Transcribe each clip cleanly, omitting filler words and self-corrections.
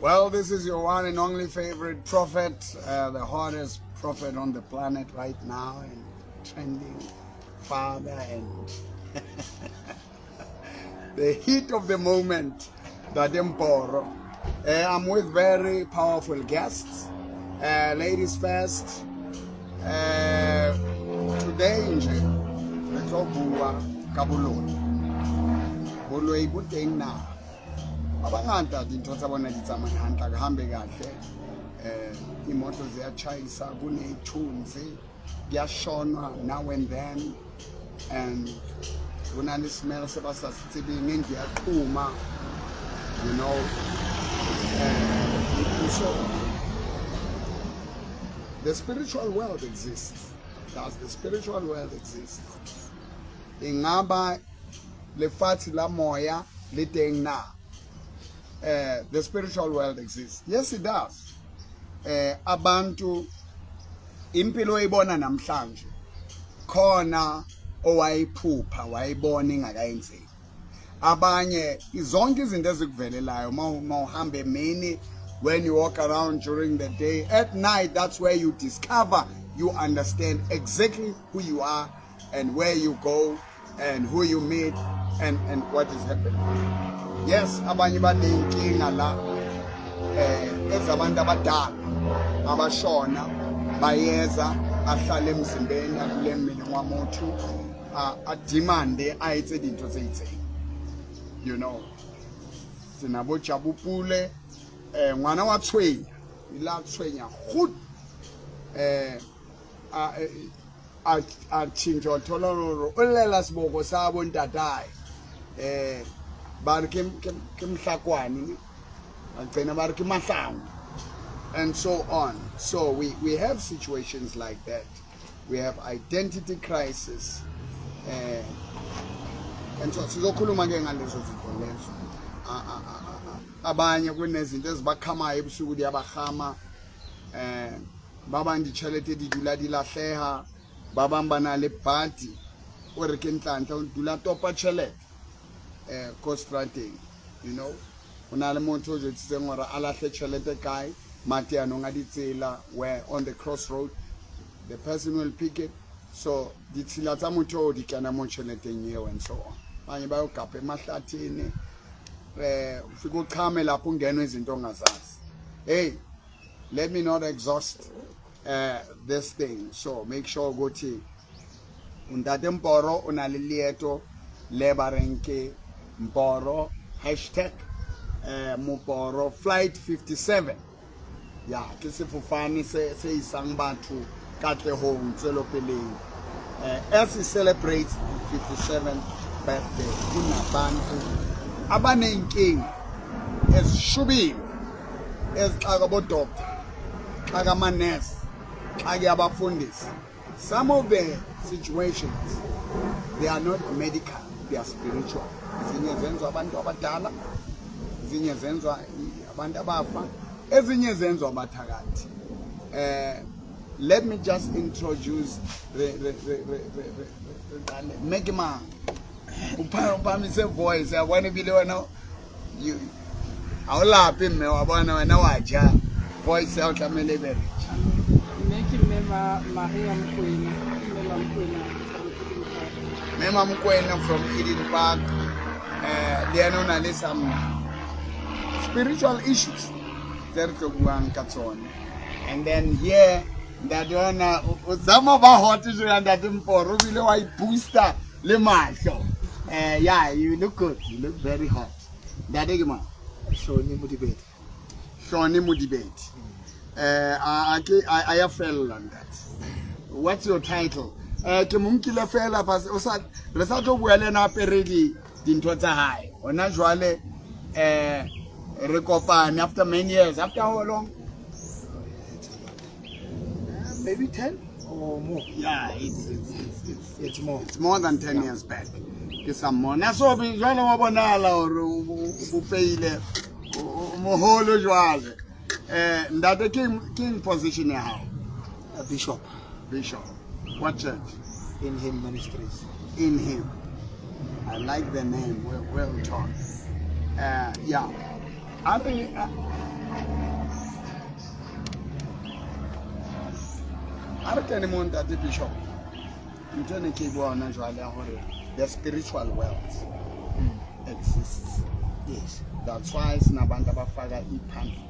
Well, this is your one and only favorite prophet, the hottest prophet on the planet right now, and trending father, and the heat of the moment, Ntate Mporo. I'm with very powerful guests. Ladies first. Today nje re tlo bua ka boloi. Boloi bo teng na? Ba bangata dintho tsa bona di tsamaya hantle, akuhambe kahle. Imoto ziyatshayisa, kuney'thunzi, kuyashonwa now and then, and ho na le smell se ba sa se tsebeng, indlu ya qhuma. So the spiritual world exists. Does the spiritual world exist? Ingaba lefatshe la moya le teng na? The spiritual world exists. Yes, it does. Abantu impilo oyibona namhlanje khona owayiphupha wayibona ingakayenzeki. Abanye zonke izinto ezikuvelelayo uma uhamba emini, when you walk around during the day, at night, that's where you discover, you understand exactly who you are and where you go and who you meet and what is happening. Yes, abanye baneyinkinga la ezabantu abadala abashona, bayeza ahlale emzimbeni, akule mmeleng wa motho, a demande a etse dintho tse itseng. Sena bo Jabupule, ngwana wa tshwenya, ile a tshwenya goed, a tjhintjha, o thola hore o llela seboko sa bo ntatae, ba re ke Mhlakwane ne, a gcina ba re ke Mahlangu and so on. So we have situations like that. We have identity crisis, and so sizokhuluma ke ngalezo zinto lezo. Abanye kunezinto ezibakhamayo ebusuku, diyabahama, ba bang ditjhelete di dula di lahleha, ba bang ba na le badi o re ke Ntlantla, o dula topa tjhelete ko strateng. Ho na le motho o jwetsitseng hore a lahle tjhelete kae, mateanong a ditsela, where on the crossroad the person will pick it. So ditshila tsa motho o di kena mo tjheleteng eo and so on. Abanye bayogabha emahlathini, ufike uchame lapho, ungenwe izinto ongazazi. Hey, let me not exhaust this thing. So make sure ukuthi untate Mporo o na le leeto le ba reng ke Mporo #Moporo flight 57 ya ke sefofane se isang batho katlehong, tswelopeleng, as he celebrates 57th birthday. Kunabantu abaney'nkinga ezishubile ezixaka bodoctor, xaka amanesi, xake abafundisi. Some of the situations, they are not medical, they are spiritual. Ezinye zenziwa abantu abadala, ezinye zenziwa abantu abafa, ezinye zenziwa abathakathi. Let me just introduce re make mang uphamise voice, yabona, ebile wena you awulaphi mme wa bona, wena wa ja voice ya o tlamehile e be rich. Mme ke mme Maria Mokwena, mme Mokwena from Eden Park. Mme Mokwena from Eden Park, le yena o na le some spiritual issues tse re tlo buang ka tsone. And then here, ntate ona o zama ba hot jena, ntate Mporo, o bile wa i-booster le mahlo. Yeah, you look good, you look very hot. Ntate ke mang? Shoni Modibedi. Shoni Modibedi. A ke a ya fella. Ntate, what's your title? Ke mo nkile fela o sa re sa tlo bua le ena, apere di dintho tsa hae hona jwale. Re kopane after many years, after how long? Maybe 10 or more. Yeah, it's It's more. It's more than 10 years back ke sa mmona. So be jwale wa bonahala hore o bopeile, o moholo jwale. Ntate, ke position ya hao? A bishop. Bishop. What church? In Him Ministries. In Him. I like the name. Well, well taught. Yeah, a re A re kene mo, ntate Bishop. Ntho e ne ke e bua hona jwale ya hore the spiritual world exists. Yes. That's why sinabantu abafaka iphandle,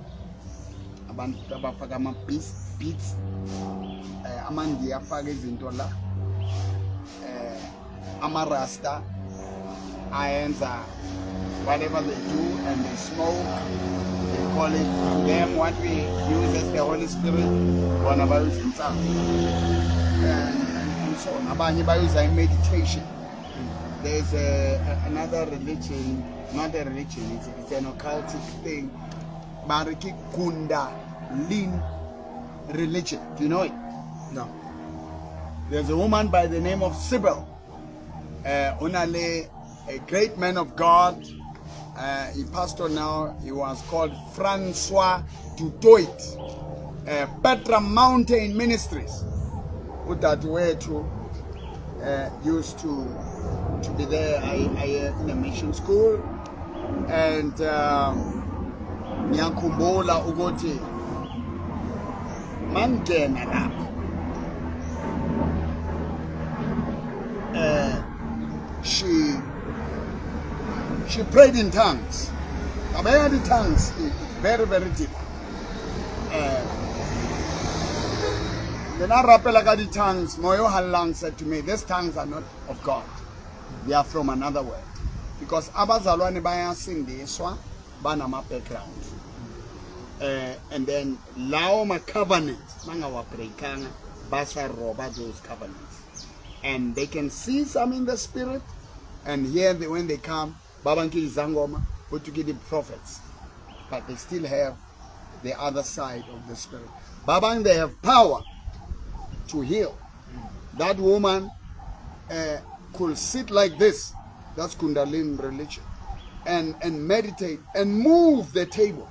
abantu abafaka ama-beads, amandiya afaka izinto la, amarasta ayenza whatever they do and they smoke, they call it, to them what we use as the Holy Spirit, bona bayuza insangu and so on. Abanye bayuza i-meditation. There's another religion, not a religion, it's an occultic thing. Ba re ke Kundalini religion. Do you know it? No. There's a woman by the name of Sybil. O na le a great man of God. He pastor now. He was called Francois du Toit. Petra Mountain Ministries. Udadewethu used to be there in a mission school, and ngiyakhumbula ukuthi mangena lapho, she prayed in tongues. Taba ya di-tongues is very, very deep. Then I rapela ka di-tongues. Moya o Halalelang said to me, "These tongues are not of God, they are from another world," because abazalwane bayasindiswa banama-background, and then lawo ma-covenants bangawabreakanga, basaroba those covenants, and they can see some in the spirit and here they, when they come, ba bang ke izangoma, ho thwe ke di-prophets, but they still have the other side of the spirit. Ba bang, they have power to heal. That woman could sit like this, that's Kundalini religion, and meditate and move the table.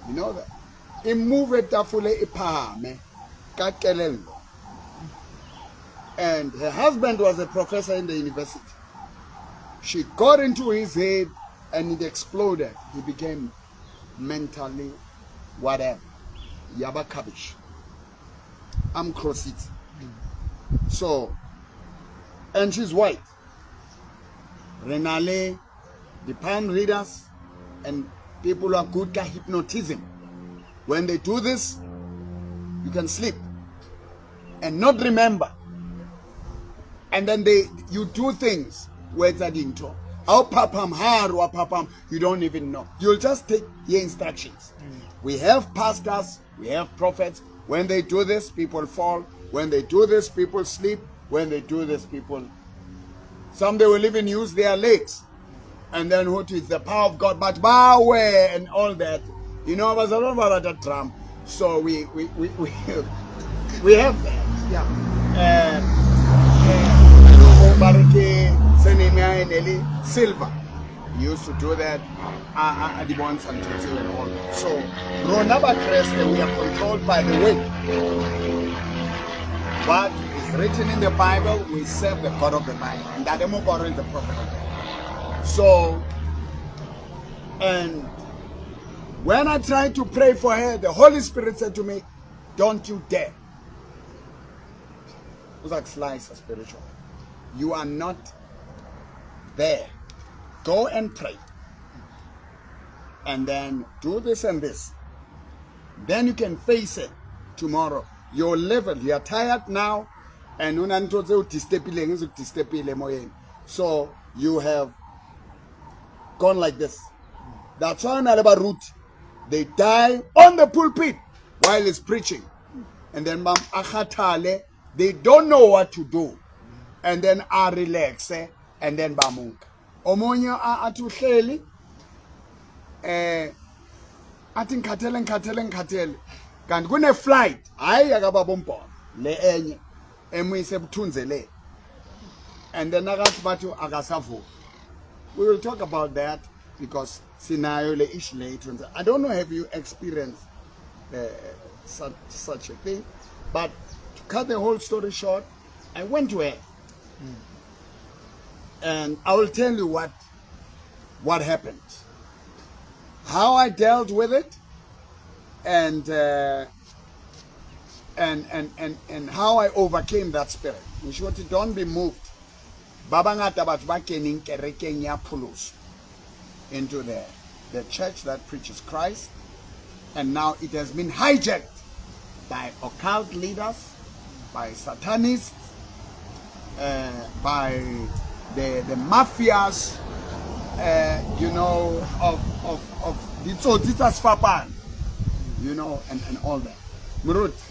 You know that e move tafole e phahame ka kelello. And her husband was a professor in the university. She got into his head and it exploded. He became mentally whatever, yaba cabbage. I'm cross it. So, and she's white. Re na le the palm readers and people who are good at hypnotism. When they do this, you can sleep and not remember, and then they you do things o etsa dintho, ha o phapham, ha re wa phapham, you don't even know. You'll just take the instructions. We have pastors, we have prophets. When they do this, people fall. When they do this, people sleep. When they do this, people, some, they will even use their legs, and then what is the power of God, but bawe and all that. Bazalwane ba rata drum, so we have that. Ba re ke surname ya hae ne le Silver. He used to do that, a di bontsha ntho tseo and all that. So rona ba Kreste, we are controlled by the word, what is written in the Bible. We serve the God of the Bible, and that Mokoro is the prophet of God. So, and when I tried to pray for her, the Holy Spirit said to me, "Don't you dare." It was like slice of spiritual. "You are not there. Go and pray. And then do this and this. Then you can face it tomorrow. Your level, you are tired now, and una ntho tse o disturbileng, e disturbile emoyeng. So you have gone like this." That's why na le baruti, they die on the pulpit while he's preaching. And then bam a kgathale, they don't know what to do. And then a relax, and then ba monka. Omunye athi uhleli, athi ngikhathele, ngikhathele, ngikhathele, kanti kune flight, hayi akababa umbhono le enye emuyise ebuthunzeleni, and then akathi bathi akasavuki. We will talk about that because sinayo le issue later. I don't know, have you experienced such a thing? But to cut the whole story short, I went to her and I will tell you what happened, how I dealt with it, and And how I overcame that spirit. In short, don't be moved. Ba bangata batho ba keneng kerekeng ya pholoso, into the church that preaches Christ, and now it has been hijacked by occult leaders, by satanists, by the mafias, of ditsotsi tsa sefapano, and all that. Moruti,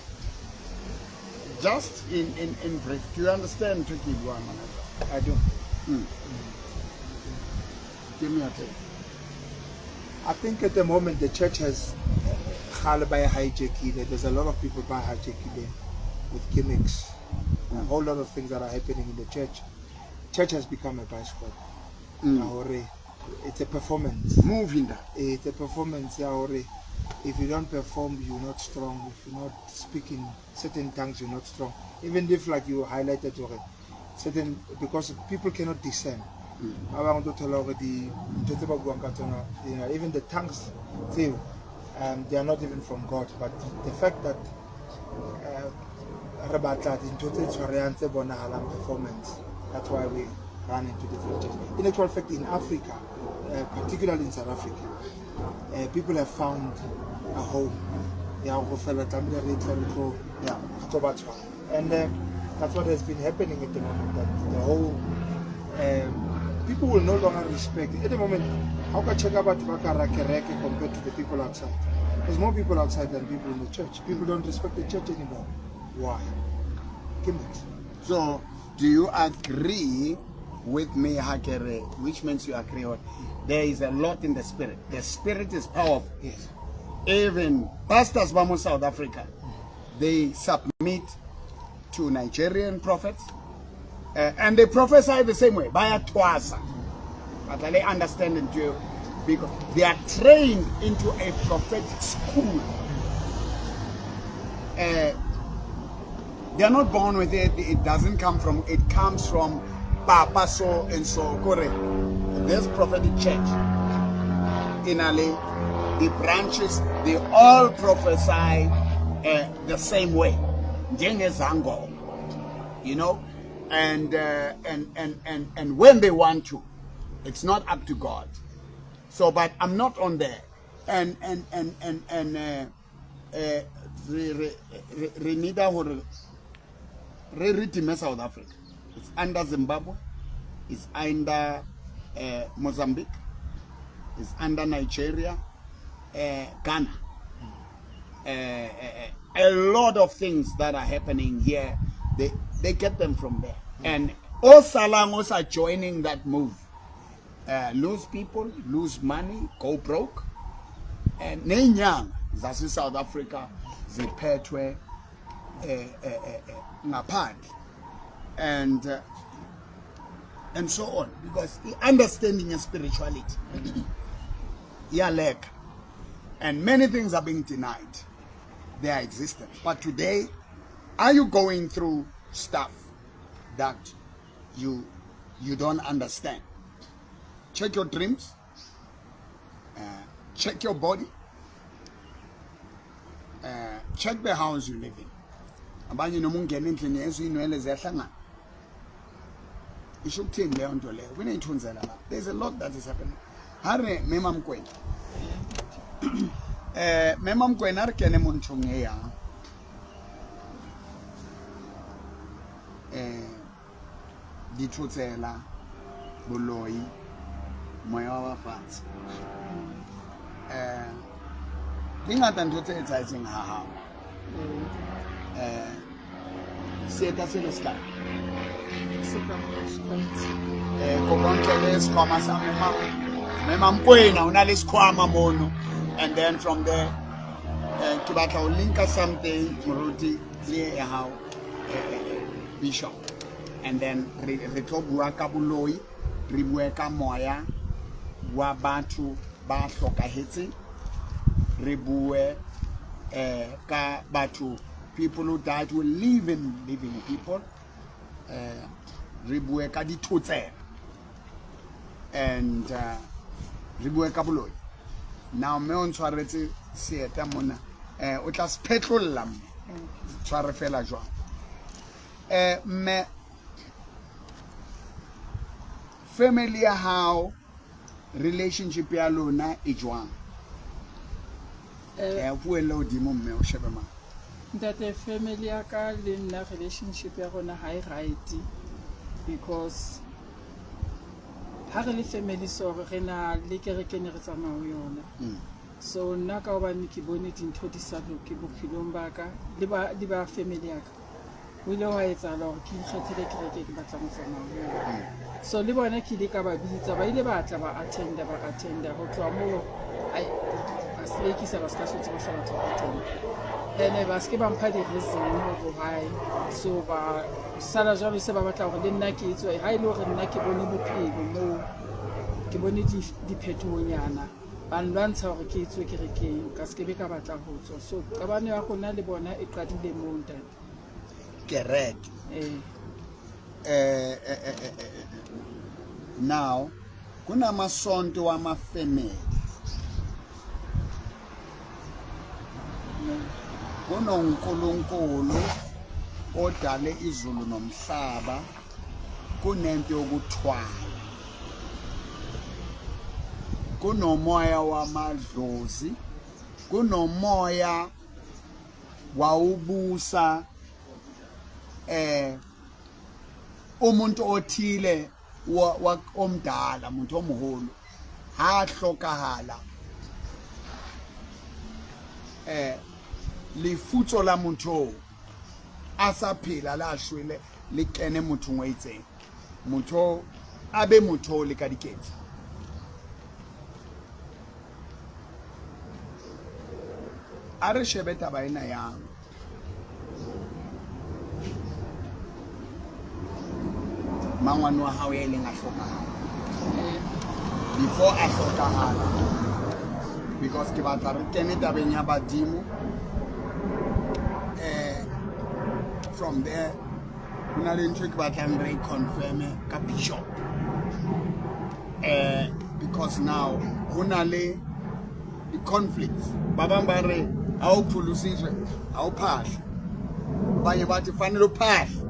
just in brief, do you understand ntho ke e buang hona jwale? I do. Give me your take. I think at the moment the church has kgale ba e hijackile. There's a lot of people ba hijackileng with gimmicks. A whole lot of things that are happening in the church. Church has become a bioscope. Ya hore it's a performance. Moving that. It's a performance ya hore if you don't perform, you're not strong. If you're not speaking certain tongues, you're not strong. Even if, like you highlighted hore certain, because people cannot discern. Ba bangwe tlo thola hore di ntho tse ba buang ka tsona, even the tongues tseo, they are not even from God, but the fact that re batla dintho tse tshwarehang, tse bonahalang, performance, that's why we run into different churches. In actual fact, in Africa, particularly in South Africa, people have found a home ya go fela tlamehile re tle re tlo re tlo ba tshwara. And that's what has been happening at the moment, that the whole people will no longer respect. At the moment, how can check about ba ka hara kereke compared to the people outside? There's more people outside than people in the church. People don't respect the church anymore. Why? Gimmicks. So, do you agree with me, Hakere? Which means you agree on? There is a lot in the spirit. The spirit is powerful. Yes. Even pastors ba mo South Africa, they submit to Nigerian prophets, and they prophesy the same way. Baya thwasa. But they understand it too, because they are trained into a prophetic school. They are not born with it. It doesn't come from. It comes from Papa so and so. Correct. This prophetic church in Ali, the branches, they all prophesy the same way. Njengezangoma, and when they want to, it's not up to God. So, but I'm not on there, and re need hore re redeem South Africa. It's under Zimbabwe, it's under Mozambique, it's under Nigeria, Ghana. A lot of things that are happening here, they get them from there. And all Salangos are joining that move. Lose people, lose money, go broke. And neenyanga zase South Africa ziphethwe ngaphandle and so on, because the understanding of spirituality iyaleka and many things are being denied their existence. But today, are you going through stuff that you don't understand? Check your dreams, check your body, check the house you live in. Abanye noma ungena endlini yezwe inwele ziyahlangana, isho ukuthini leyo nto leyo? Kuney'thunzela lapho. There's a lot that is happening. Ha re mema Mokwena, mema Mokwena, re kene mo nthong e ya dithotsela, boloi, moya wa fatshe. Di ngata ntho tse etsahetseng ha hao. Seeta se le sekae? Se ka mo. Kopa ntle sekhwama sa mema Mokwena, o na le sekhwama mono, and then from there ke batla ho linka something, moruti, le ya hao, bishop, and then re tlo bua ka boloi, re bue ka moya wa batho ba hlokahetseng, re bue ka batho, people who died, who live in living people, re bue ka dithotsela and re bue ka boloi. Now mme o ntshwaretse seeta mona, o tla se phetlolla mme. Tshware fela jwang. Eh mme family ya hao relationship ya lona e jwang? Eh puelle hodimo mme o shebe mang. Ntate, family ya ka le nna relationship ya rona ha e right because ha re le family so re na le kereke ne re tsamaya ho yona. So nna ka hobane ke bone dintho di sa loke bophelong ba ka le ba family ya ka, ho ile hwa etsahala hore ke ikgethele kereke ke batlang ho tsamaya ho yona. So le bona ke ile ka ba bitsa, ba ile ba tla ba attenda, ba attenda. Ho tloha moo ai ba selekisa, ba ska hlotse ba sa batla ho attenda. Ene ba ske ba mpha di-reason hore why. So ba sala jwalo se ba batla hore le nna ke tswe. Ha e le hore nna ke bone bophelo moo, ke bone diphetohonyana, ba nlwantsha hore ke tswe kerekeng, ka se ke be ka batla ho tswa. So qabano ya rona le bona e qadile moo ntate. Kereke. Eh. Now kunamasonto wamafamily, kunoNkulunkulu odale izulu nomhlaba, kunento yokuthwala, kunomoya wamadlozi, kunomoya wawubusa umuntu othile omdala, umuntu omholo ha hlokahala lefutso la motho a sa phela la shwele le kene mothong wa itseng, motho a be motho le ka diketso. A re shebe taba ena yang mangwane wa hao ya ileng a hlokahala before a hlokahala, because ke batla re kene tabeng ya badimo. From there ho na le ntho e ke batlang re confirm ka bishop, because now ho na le di-conflicts. Ba bang ba re ha o pholositswe ha o phahle, abanye bathi fanele o phahle,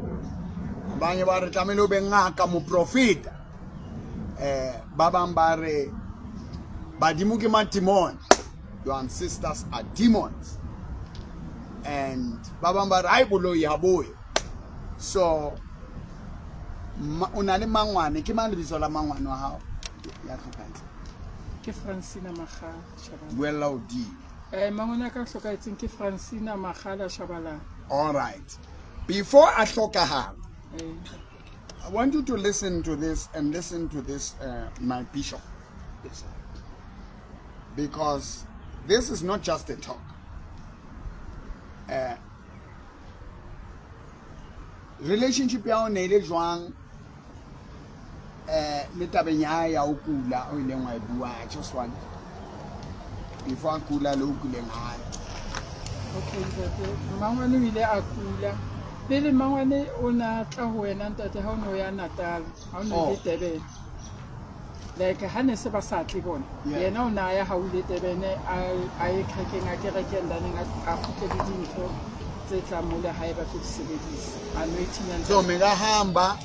abanye ba re tlamehile o be ngaka moprofeta, ba bang ba re badimo ke mademon, your ancestors are demons, and ba bang ba re ai boloi ha boyo. So o na le mangwane, ke mang lebitso la mangwane wa hao ya hlokahetseng? Ke Francina Makgala Shabalala. Buella hodimo. Mangwane a ka hlokahetseng ke Francina Makgala Shabalala. All right. Before a hlokahala, I want you to listen to this and listen to this, my bishop. Yes, sir. Because this is not just a talk. Relationship ya o ne le jwang, le tabeng ya ya o kula o ileng wa e bua? I just want before a kula le o kuleng hae. Okay, ntate. Mangwane o ile a kula. Pele mangwane o na tla ho wena ntate ha o ne o ya Natal, ha o ne o le Durban. Like ha ne se ba sa tle bona. Yena o na ya ha o ile Durban a ye kerekeng, a kereke and then a kgutle le dintho tse tlang mo le hae ba tlo di sebedisa. Anointing ya ntate. So me ka hamba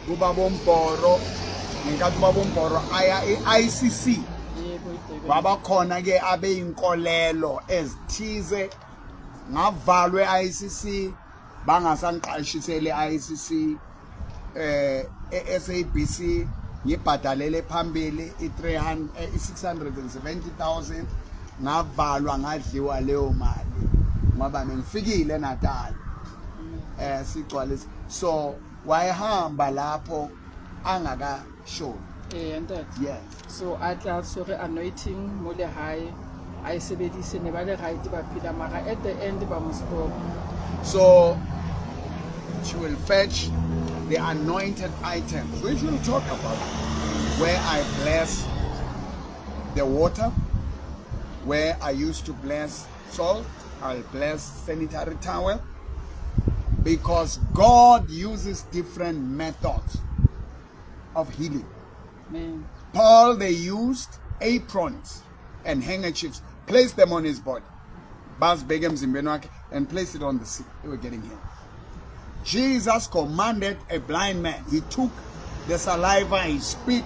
ubaba Omboro, ngenkathi ubaba Omboro aya e-ICC. Yebo, eDurban. Baba khona ke abe inkolelo ezithize, ngavalwe e-ICC, bangasangiqashisele e-ICC, e-SABC ngibhadalele phambili i-670,000, ngavalwa ngadliwa leyo mali ngoba bengifikile eNatal. Sigcwalise. So wayehamba lapho angakashoni. Ntate. Yes. So a tla tshwere anointing mo le hae, a e sebedise, ne ba le right ba phela, mara at the end ba mo stop. So she will fetch the anointed items, which we'll talk about, where I bless the water, where I used to bless salt, I'll bless sanitary towel, because God uses different methods of healing. Amen. Paul, they used aprons and handkerchiefs, placed them on his body. Bazibeke emzimbeni wakhe and place it on the sick. They were getting healed. Jesus commanded a blind man. He took the saliva, he spit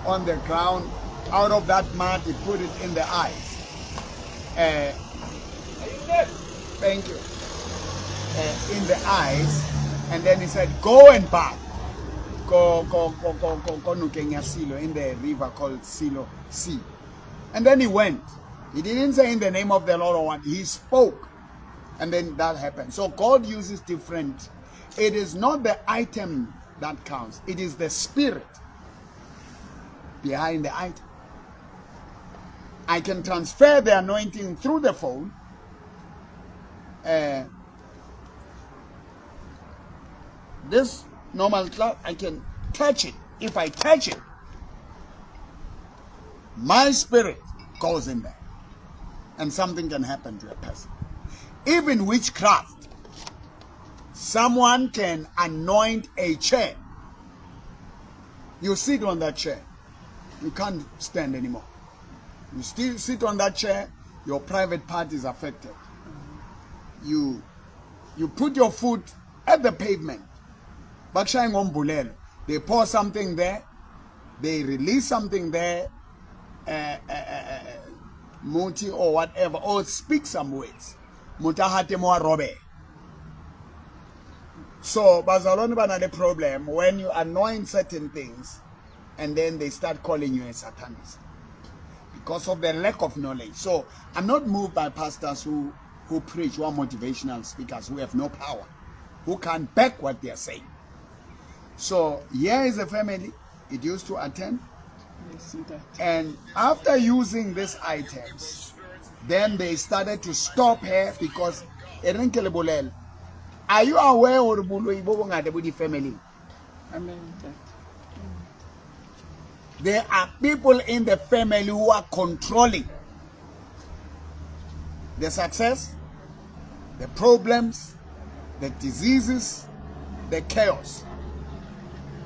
on the ground. Out of that mud, he put it in the eyes. Thank you. In the eyes. And then he said, go and bath. Go, go, go, go, go, go, nokeng ya Silo, in the river called Silo Sea. And then he went. He didn't say in the name of the Lord or what. He spoke. And then that happened. So God uses different. It is not the item that counts. It is the spirit behind the item. I can transfer the anointing through the phone. This normal cloud, I can touch it. If I touch it, my spirit goes in there. And something can happen to a person. Even witchcraft, someone can anoint a chair. You sit on that chair. You can't stand anymore. You still sit on that chair, your private part is affected. You put your foot at the pavement. Bakushaya ngombulelo. They pour something there, they release something there, muti or whatever, or speak some words. Motho a hate mo a robeha. So bazalwane ba na le problem when you anoint certain things and then they start calling you a satanist because of the lack of knowledge. So I'm not moved by pastors who preach, who are motivational speakers, who have no power, who can't back what they are saying. So here is a family it used to attend. Yes, ntate. And after using these items, then they started to stop her because e reng ke le bolele. Are you aware hore boloi bo bongata bo di-family? Amen, ntate. There are people in the family who are controlling the success, the problems, the diseases, the chaos.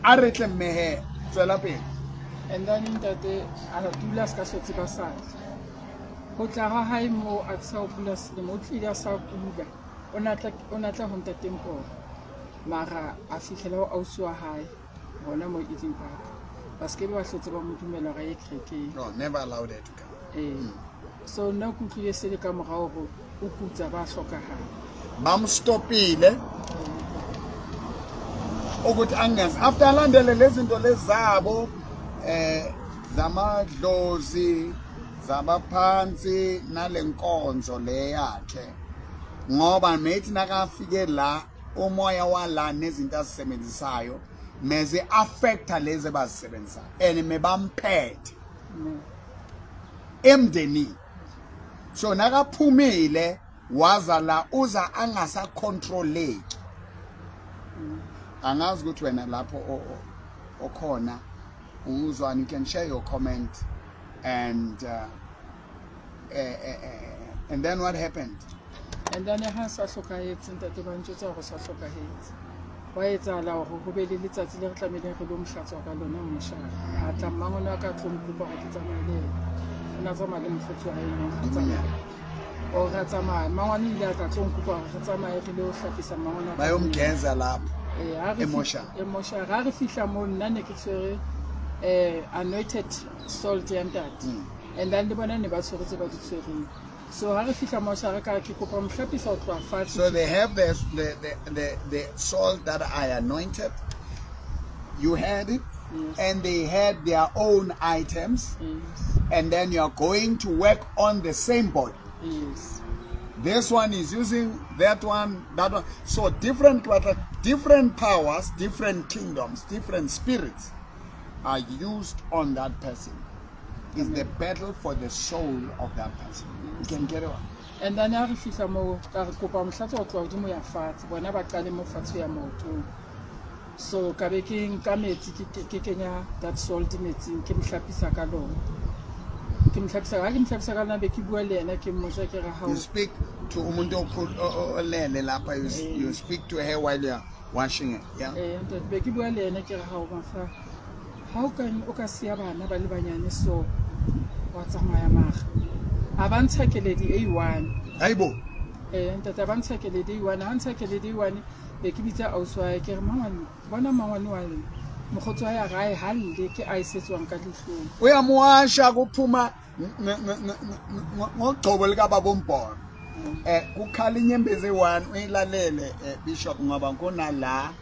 A re tle mme he, tswela pele. And then ntate a dula a se ka hlotse basadi ho tla ha hae mo a sa hopola selemo o tlile a sa kula o na tla ho ntate Mporo mara a fihlela ho ausi wa hae hona mo Eden Park ba se ke ba hlotse ba mo dumela hore a ye kerekeng. No, never allowed her to come. Ee, so nna ke utlwile se le ka morao hore o kutsa ba hlokahala. Ba mo stopile ukuthi angenzi after alandele lezi zinto lezi zabo zamadlozi zabaphansi nalenkonzo le yakhe ngoba methi nakafike la umoya wala nezinto azisebenzisayo meze affecta lezi abazisebenzisayo and mebamphethe emndenini. So nakaphumile waza la uza angasacontroleki. Angazi ukuthi wena lapho okhona unguzwani. You can share your comment and then what happened? And then ha sa hlokahetse ntate ba ntjwetsa hore sa hlokahetse wa etsahala hore ho be le letsatsi le re tlamehileng re lo mohlatswa ka lona moshara a tla mmangwane wa ka tlo nkopa hore ke tsamaye le yena o na tsamaya le mokgotsi wa hae neng re tsamaya or re tsamaya mmangwane ile a tla tlo nkopa hore re tsamaye re lo hlapisa mmangwane wa ka. Bayomgeza lapho. Eh, ha re Emoshara. Emoshara ha re fihla moo nna ne ke tshwere anointed salt ya ntate and then le bona ne ba tshwere tse ba di tshwereng so ha re fihla moshara ka ke kopa mohlapisa ho tloha fatshe. So they have the salt that I anointed. You had it. Yes. And they had their own items. Yes. And then you are going to work on the same body. Yes. This one is using that one, that one. So different powers, different kingdoms, different spirits are used on that person. Is the battle for the soul of that person. You can carry on. And then ha re fihla moo ka re kopa mohlatswa ho tloha hodimo ya fatshe bona ba qale mo fatshe ya maotong so ka be ke nka metsi ke kenya that salt metsing ke mohlapisa ka lona ke mohlapisa ha ke mohlapisa ka lona be ke bua le yena ke mmotsa ke re ha You speak to umuntu olele lapha, you speak to her while you are washing it. Yeah. Eh, ntate be ke bua le yena ke re ha o mafa ha o ka o ka siya bana ba le banyane so wa tsamaya mara a ba ntsha keledi e one. Hayibo. Ee ntate, a ba ntsha keledi e one. Ha ntsha keledi e one, be ke bitsa ausi wa hae, ke re, "Mangwane, bona mangwane wa lla." Mokgotsi wa hae a re, "Ae, ha lle, ke a e setswang ka dihlong." Uyamuwasha kuphuma ngogcobo likababa umbhono, kukhala inyembezi eyi-one. Uyilalele, bishop, ngoba kunala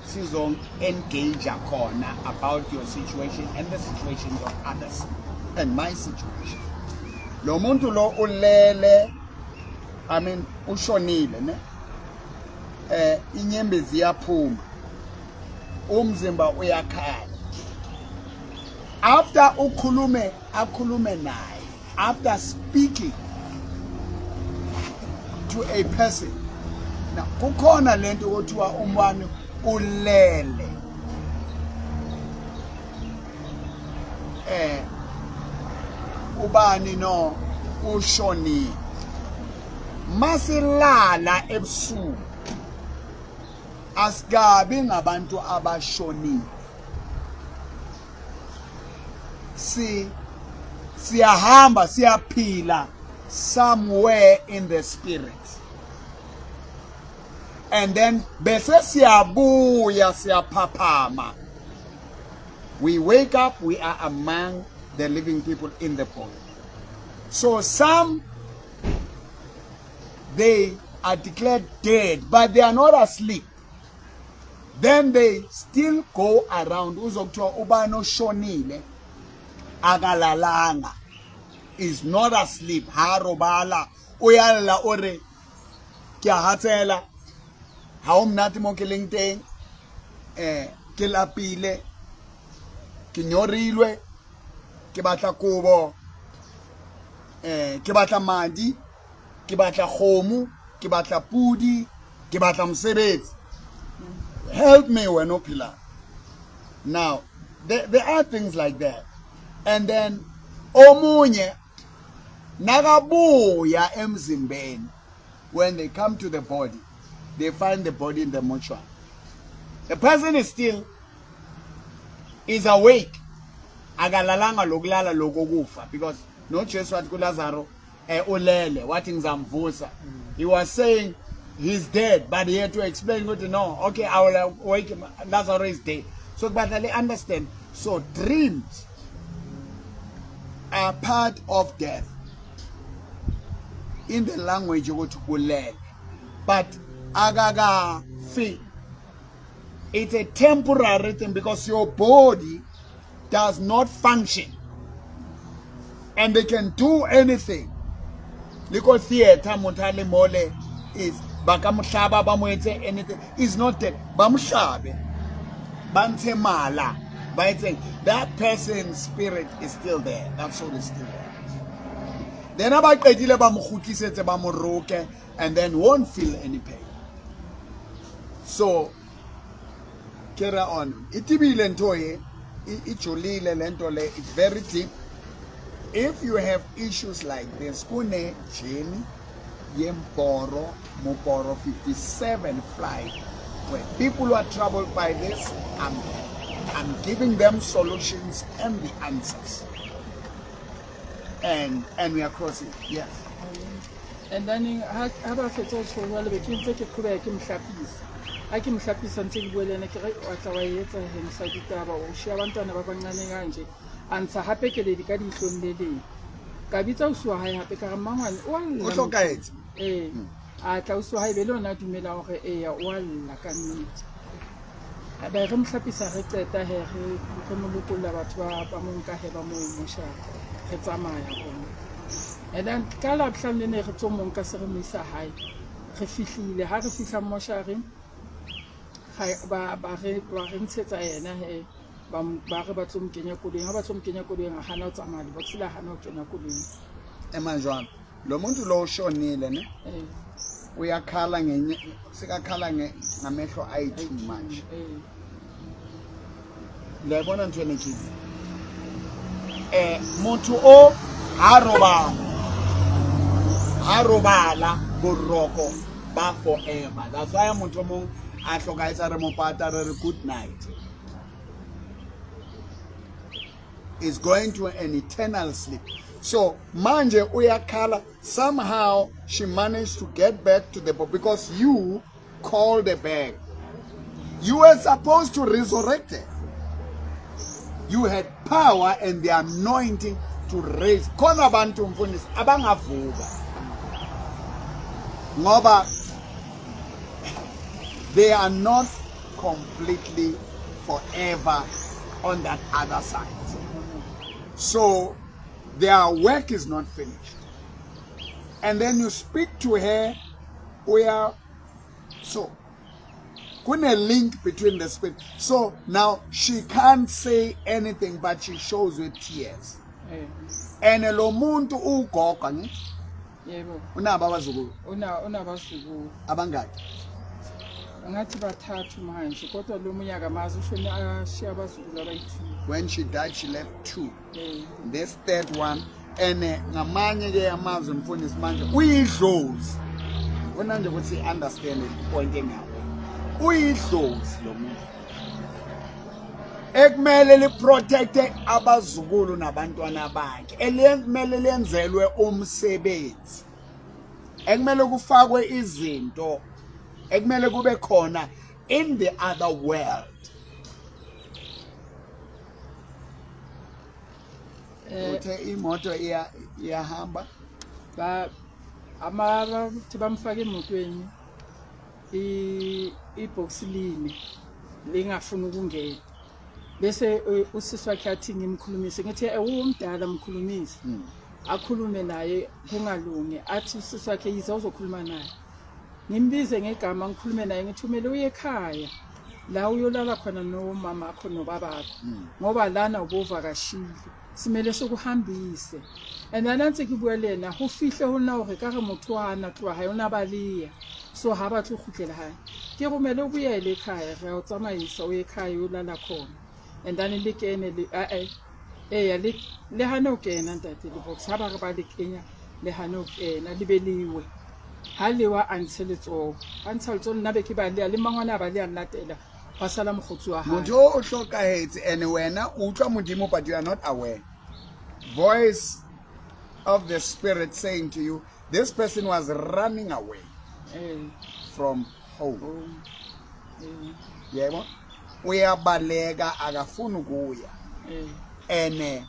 sizo-engage khona about your situation and the situations of others and my situation. Lo muntu lo ulele, I mean, ushonile ne, inyembezi iyaphuma, umzimba uyakhala. After ukhulume, akhulume naye, after speaking to a person now, kukhona lento okuthiwa umwani ulele, ubani no ushonile. Masilala ebusuku, asikabi ngabantu abashonile, si siyahamba, siyaphila somewhere in the spirit, and then bese siyabuya, siyaphaphama. We wake up, we are among the living people in the body. So some, they are declared dead, but they are not asleep. Then they still go around. Uzokuthiwa ubani oshonile akalalanga, is not asleep, ha robala, o yalla, o re ke a hatsela, ha o monate mo ke leng teng, ke lapile, ke nyorilwe, ke batla kobo, ke batla madi, ke batla kgomo, ke batla pudi, ke batla mosebetsi, help me wena o phelang. Now there are things like that. And then omunye nakabuya emzimbeni, when they come to the body, they find the body in the mortuary. The person is still is awake, akalalanga lokulala lokokufa, because noJesu wathi kuLazaro, ulele, wathi ngizamvusa. He was saying he's dead, but he had to explain ukuthi no, okay, I will wake him. Lazarus is dead. So kubatla le understand. So dreams are part of death in the language ukuthi kulele, but akakafi. It's a temporary thing because your body does not function and they can do anything. Le ko theater, motho a le mole is ba ka mo hlaba, ba mo etse anything, is not dead. Ba mo hlabe, ba ntshe mala, ba etseng, that person's spirit is still there, that soul is still there. Then ha ba qetile, ba mo kgutlisetse, ba mo roke, and then won't feel any pain. So carry on. Itibile ntho e, ijulile lento le, it's very deep. If you have issues like this, kune journey yemporo moporo 57 flight where people who are troubled by this, I'm giving them solutions and the answers, and we are crossing. Yes. And then ha ba fetsa ho tjho jwale, be ke ntse ke qhobeha ke mohlapisa. Ha ke mohlapisa, ntse ke bua le ena, ke re, "Wa tla wa e etsa he mosadi taba, o shiya bantwana ba banyane kanje." A ntsha hape keledi ka dihlong le leng. Ka bitsa ausi wa hae hape, ka re, "Mmangwane o a lla." O hlokahetse. Ee, a tla ausi wa hae, be le yona a dumela hore eya, o a lla ka nnete. Be re mo hlapisa, re qeta he, re mo lokolla, batho ba mo nka he, ba mo moshara, re tsamaya rona. And then ka Labohlano le ne re tlo mo nka, se re mo isa hae. Re fihlile, ha re fihla moshare, ba re ntshetsa yena he, ba re ba tlo mo kenya koloing. Ha ba tlo mo kenya koloing, a hana ho tsamaya lebox, le hana ho kena koloing. Ema jwalo, lo muntu lo ushonile ne, uyakhala ngenye, sekakhala ngamehlo ayi-two manje. Le bona ntho ene ke motho o ha robala, ha robala boroko ba forever. That's why motho o mong a hlokahetse, re mo pata, re re good night. Is going to an eternal sleep. So manje uyakhala. Somehow she managed to get back to the because you called her back. You were supposed to resurrect her. You had power and the anointing to raise. Khona abantu mfundisi abangavuka ngoba they are not completely forever on that other side. So their work is not finished. And then you speak to her, we are so kune link between the spirit. So now she can't say anything, but she shows with tears. And lo muntu ugogo, angithi? Yebo. Unabo abazukulu? Unabazukulu. Abangaki? Ngathi bathathu manje, kodwa lo munye akamazi, ushone ashiya abazukulu abayi-two. When she died, she left two. This third one, and ngamanye ke amazwi mfundisi manje uyidlozi. Ufuna nje ukuthi understand point engawo. Uyidlozi lo muntu. Ekumele liprotecte abazukulu nabantwana bakhe. Elimele lenzelwe umsebenzi. Ekumele kufakwe izinto ekumele kube khona in the other world. Uthe imoto iyahamba. Ba ama bathi bamfaka emotweni, i-box line lingafuni ukungena, bese usisi wakhe athi ngimkhulumise, ngithi ewumdala mkhulumise, akhulume naye kungalungi, athi usisi wakhe yiza uzokhuluma naye, ngimbize ngegama ngikhulume naye, ngithi umele uye ekhaya la uyolala khona nomama akho nobabakho, ngoba lana ubuvakashile, simele sokuhambise. And then ntse ke bua le yena, ho fihle ho nna hore ka re motho ha ana tloha hae, o na baleya, so ha batle ho kgutlela hae, ke romele o boele ekhaya, re a o tsamaisa o ye ekhaya uyolala khona. And then le kene le ae eya le hane o kena ntate le box, ha ba re ba le kenya le hane o kena, le be lewe ha lewa a ntshe letsoho, a ntsha letsoho, nna be ke baleya le mmangwane a baleya nlatela, wa sala mokgotsi wa hae. Motho o hlokahetse and wena o utlwa Modimo, but you are not aware. Voice of the spirit saying to you, this person was running away from home. Yebo, uyabaleka akafuni ukuya. Ene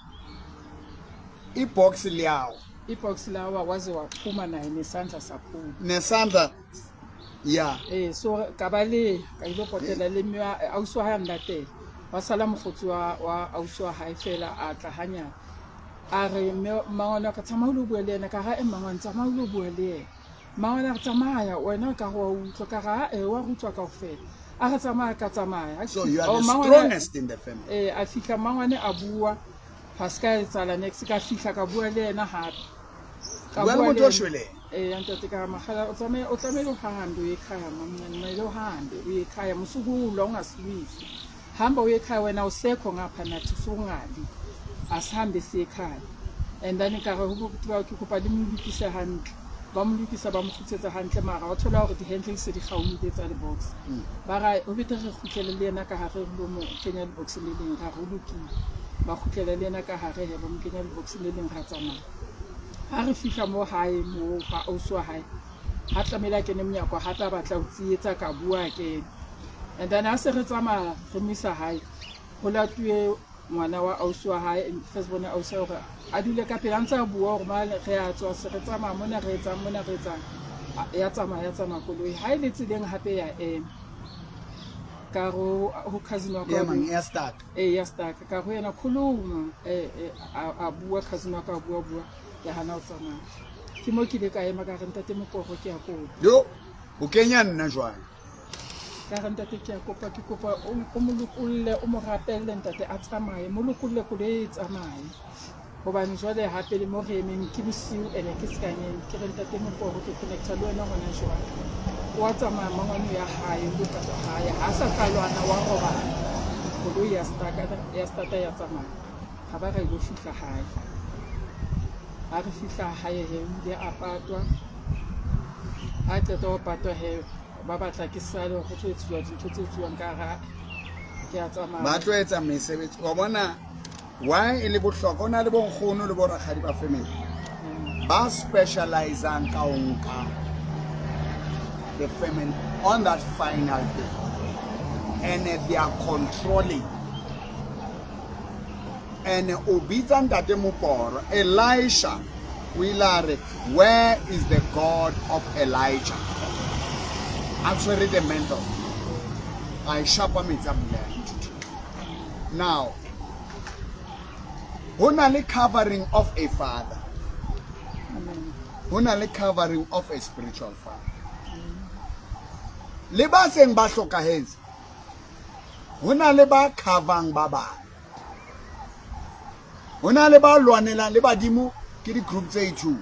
ibox liyawo. Ibox lawa waze waphuma naye nesandla saphuma. Nesandla, yeah. So ka ba le ka ile potela le mme ausi wa hae a nlatela. Wa sala mokgotsi wa ausi wa hae fela a tla hanyane. A re mme mmangwane wa ka tsamaya o lo bua le yena, ka ra e mmangwane tsamaya o lo bua le yena. Mmangwane a re tsamaya wena ka re wa utlwa, ka ra e wa utlwa kaofela. A re tsamaya ka tsamaya. So you are Oh, the mmangwane strongest in the family. A fihla mmangwane a bua, ha se ka etsahala next, ka fihla ka bua le yena hape. Ka Bua le bua le motho o yena. shweleng. Ntate ka makgala, o tsamaye, o tlamehile o hambe uye ekhaya, mamncane, kumele uhambe uye ekhaya, musukulwa ungasilwisi. Hamba uye ekhaya wena, usekho ngapha nathi usungali. Asihambe siye ekhaya. And then ka re ho bo ke kopa le mo lokise hantle. Ba mo lokisa, ba mo kgutlisetsa hantle, mara wa thola hore di-handle se di kgaohile tsa le-box. Ba ra ho betere re kgutlele le yena ka hare re lo mo kenya le-box le leng, ra re ho lokile. Ba kgutlela le yena ka hare he, ba mo kenya le-box le leng, ra tsamaya. Ha re fihla mo hae, mo ha ausi wa hae, ha tlamehile a kene monyako, hape a batla ho tsietsa, ka bua a kene. And then ha se re tsamaya re mo isa hae, ho latuwe ngwana wa ausi wa hae, first born ausi wa hore a dule ka pele, a ntse a bua hore mane re a tswa, se re tsamaya mona, re etsang mona, re etsang. Ya tsamaya, ya tsamaya koloi. Ha e le tseleng hape ya ema. Ka ho cousin wa ka Ya hore mang, ya stuck. Ya stuck. Ka ho yena khuluma, a bua cousin wa ka, a bua, bua, ya hana ho tsamaya. Ke mo ke ile ka ema ka re ntate Mokoro ke a kopa. Yo, o kenya nna jwang? Ka re ntate ke a kopa, ke kopa o mo lokolle, o mo rapelle ntate a tsamaye, mo lokolle koloi e tsamaye. Hobane jwale hape le mo re emeng ke bosiu ene ke sekanyeng, ke re ntate Mokoro ke connecta le wena hona jwale. Wa tsamaya mmangwane ya hae, o patwa hae, ha sa tla lwana wa robala. Koloi ya staka, ya starta ya tsamaya. Ha ba ra ilo fihla hae. Ha re fihla hae he, o ile a patwa. Ha qeta ho patwa he, ba batla ke sale ho tlo etsuwa dintho tse etsuwang ka hara, ke a tsamaya. Ba tlo etsa mesebetsi. Wa bona Why e le bohlokwa? O na le bonkgono le borakgadi ba family ba specializang ka ho nka the family on that final day, and they are controlling. And o bitsa ntate moporo Elisha, o ile a re, where is the God of Elijah? A tshwere the mantle, a e shapa metsi a pula. Now ho na le covering of a father, ho na le covering of a spiritual father. Le ba seng ba hlokahetse, ho na le ba covang ba bang, ho na le ba lwanelang le badimo. Ke di-group tse two,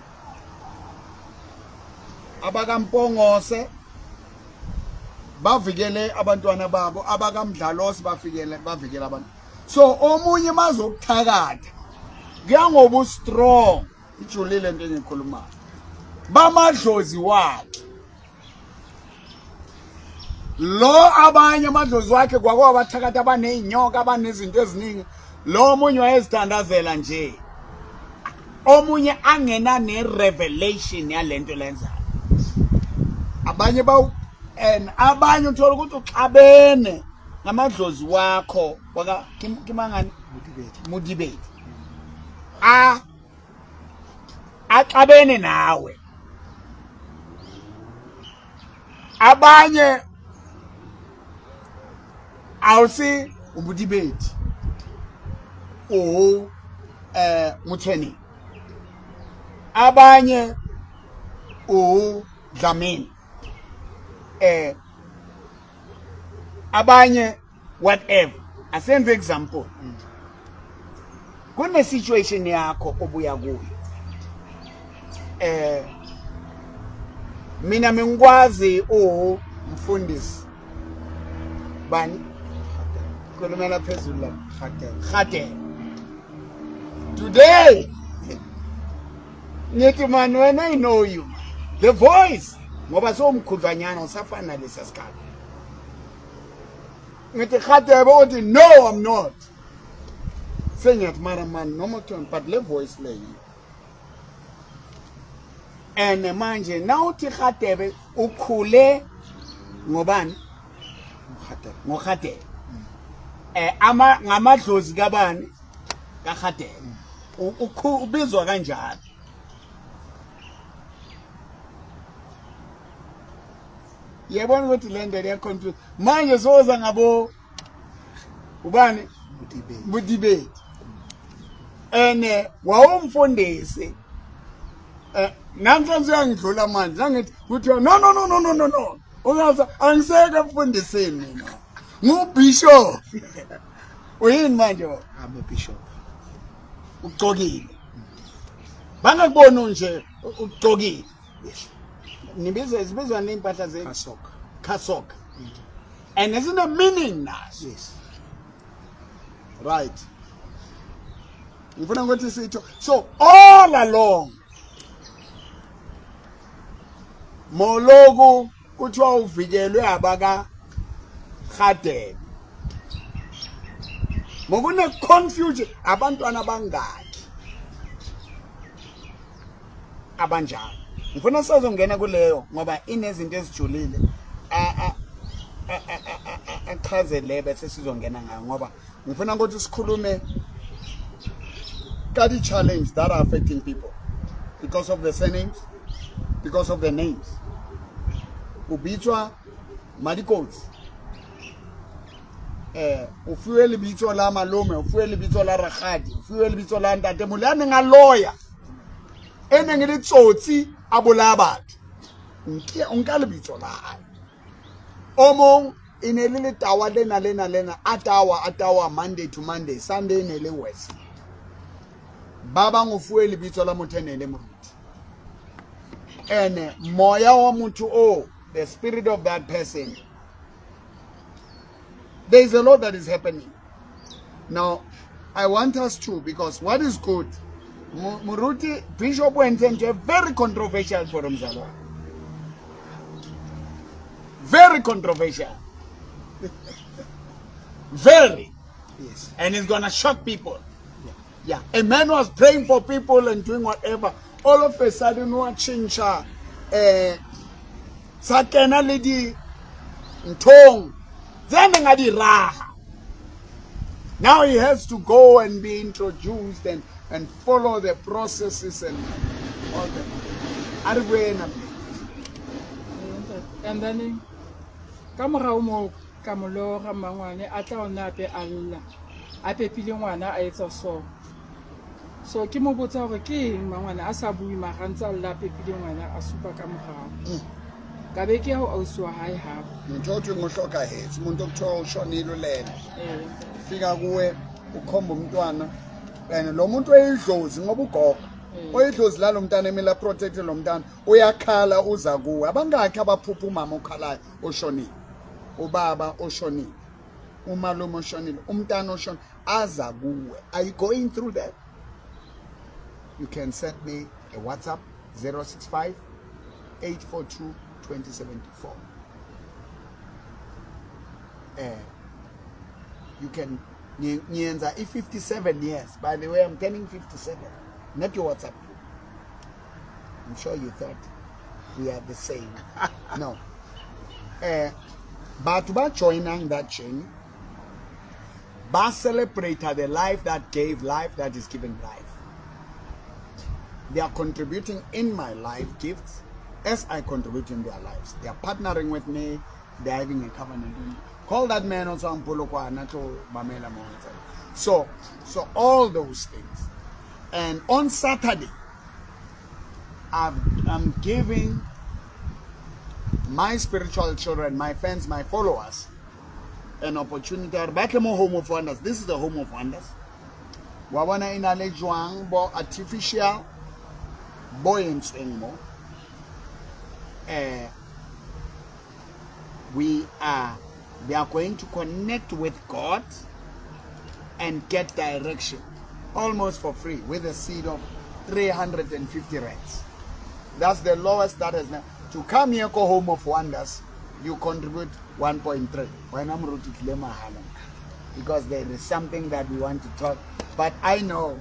abakaMpongose bavikele abantwana babo, abakaMdlalose bafikele bavikele abantu. So omunye mazokuthakatha kuya ngoba strong, ijulile into engikhulumayo, bamadlozi wakhe lo, abanye amadlozi wakhe kwakwabathakathi abaney'nyoka, abanezinto eziningi. Lo omunye wayezithandazela nje, omunye angena ne-revelation yalento lenzayo. Abanye bawu and abanye uthola ukuthi uxabene ngamadlozi wakho waka kimangani Modibedi, a axabene nawe. Abanye awusi uModibedi o Motshweni, abanye u Dlamini, abanye whatever. Asenze example, kune situation yakho obuya kuyo. Mina mengikwazi u mfundisi bani, khulumela phezulu la. Khate today ngithi, man, when I know you, the voice, ngoba sowumkhudlwanyana, usafana nalesa sikhathi. Ngithi Khatebe, uthi no, I'm not. Sengiyathi mara man, noma kuthiwa, but le voice le yiyo. And manje nawuthi Khatebe, ukhule ngobani? NgoKhatebe. Ama ngamadlozi kabani? KaKhatebe. Ubizwa kanjalo. Yabona ukuthi le nto iya-confuse. Manje soza ngabo ubani? Modibedi. Ene wawumfundisi, namhlanje uyangidlula manje, nangithi kuthiwa no, no, no, no, no, no, no, ungaza, angiseke emfundisini mina, ngubishop. Uyini manje baba? I'm a bishop. Ugcokile, bangakuboni nje ugcokile. Nibiza zibizwa ney'mpahla zenu? Cassock. Cassock, and zine meaning nazo. Yes. Right, ngifuna ukuthi sitho, so all along moloku kuthiwa uvikelwe abaka Khadebe, ngokune confusion. Abantwana bangaki abanjalo? Ngifuna sazongena kuleyo ngoba inezinto ezijulile. Achaze le bese sizongena ngayo, ngoba ngifuna ukuthi sikhulume ka di-challenge that are affecting people because of the surnames, because of the names. O bitswa Madikotsi, o fuwe lebitso la malome, o fuwe lebitso la rakgadi, o fuwe lebitso la ntate mole a neng a loya, e neng e le tsotsi, a bolaya batho. O nka lebitso la hae. O mong e ne le letawa lena lena lena, a tawa, a tawa Monday to Monday, Sunday e ne le west. Ba bang o fuwe lebitso la motho e ne le moruti, ene moya wa motho o, the spirit of that person. There is a lot that is happening now. I want us to, because what is good, Moruti Bishop went into a very controversial for mzalwane, very controversial, very. Yes. And it's gonna shock people. Yeah. Yeah, a man was praying for people and doing whatever. All of a sudden wa tjhentjha, sa kena le di nthong tse neng a di raha. Now he has to go and be introduced and follow the processes and all that. A re buena. And then ka morao moo ka mo lora mmangwane a tla ona ape a lla, a pepile ngwana a etsa so. So ke mo botsa hore ke eng mmangwane a sa bue mara ntse a lla a pepile ngwana a supa ka morao. Ka be ke ya ho ausi wa hae hape. Motho o thweng o hlokahetse, umuntu okuthiwa ushonile ulele. Fika kuwe ukhomba umntwana, and lo muntu oyidlozi ngoba ugogo. Oyidlozi lalo mntana emele protect lo mntana, uyakhala uza kuwe. Abangakhi abaphupha umama okhalayo oshonile, ubaba oshonile, umalume oshonile, umntana oshonile, aza kuwe. Are you going through that? You can send me a WhatsApp 065 842 2074. You can ngiyenza i-57 years. By the way, I'm turning 57. Not your WhatsApp group. I'm sure you thought we are the same. No. Batho ba joinang that journey, ba celebrate the life that gave life, that is giving life. They are contributing in my life gifts as I contribute in their lives. They are partnering with me. They are having a covenant with me. Call that man also on Polokwane to mamela mo. So all those things. And on Saturday, I'm giving my spiritual children, my fans, my followers, an opportunity. Ba tle mo Home of Wonders. This is the Home of Wonders. Wa bona e na le jwang bo artificial bo entsweng mo. We are going to connect with God and get direction almost for free with a seed of 350 rands. That's the lowest that has now. To come here, go Home of Wonders, you contribute 1.3. When I'm rooted because there is something that we want to talk. But I know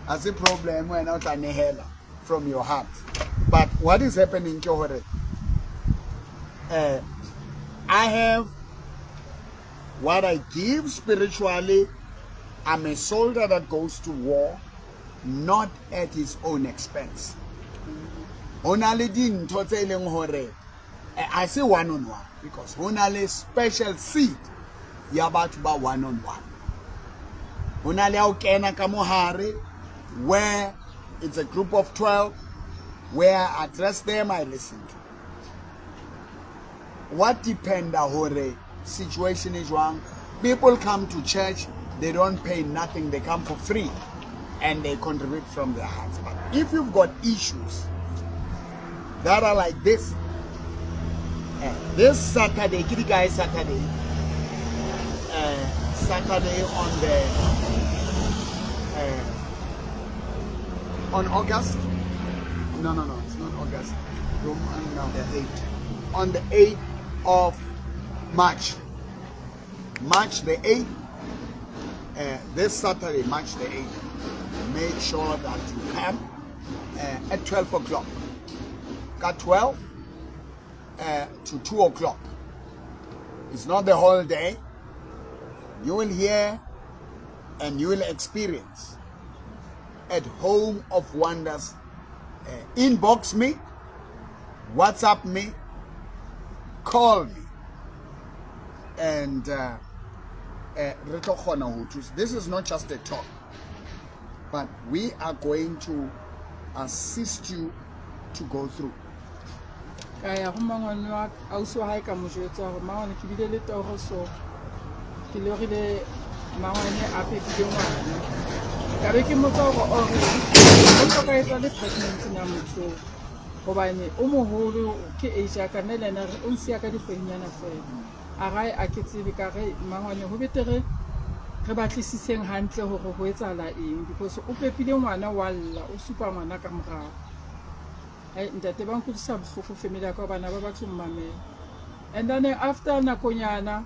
as a problem when out from your heart. But what is happening, ke hore, I have what I give spiritually. I'm a soldier that goes to war, not at his own expense. Ho na le dintho tse leng hore, I say one on one because ho na le special seed ya batho ba one on one. Ho na le ha o kena ka mohare where it's a group of 12 where I address them, I listen to. What dependa hore situation is wrong. People come to church, they don't pay nothing, they come for free and they contribute from their hearts. But if you've got issues that are like this, this Saturday, ke di kae Saturday? Saturday on the on August? No, no, no, it's not August. No. The 8th. On the 8th of March. March the 8th. This Saturday, March the 8th. Make sure that you come at 12 o'clock. Got 12 to 2 o'clock. It's not the whole day. You will hear and you will experience at Home of Wonders. Inbox me, WhatsApp me, call me, and re tlo kgona ho thusa. This is not just a talk, but we are going to assist you to go through. Ka ya ho mmangwane wa ausi wa hae ka mo jwetsa hore mmangwane ke bile le toro, so ke lorile mmangwane a pepile ngwana. Ka be ke mmotsa hore ore o hloka le pregnant na motho oo, hobane o moholo ke age ya ka, nna le ena o nsiya ka dikgwedinyana fela. A rae a ke tsebe ka re mmangwane ho betere re batlisiseng hantle hore ho etsahala eng, because o pepile ngwana wa lla, o supa ngwana ka morao. Ai ntate, ba nkutlwisa bohloko family ya ka hobane ha ba batle ho mmamela. And then after nakonyana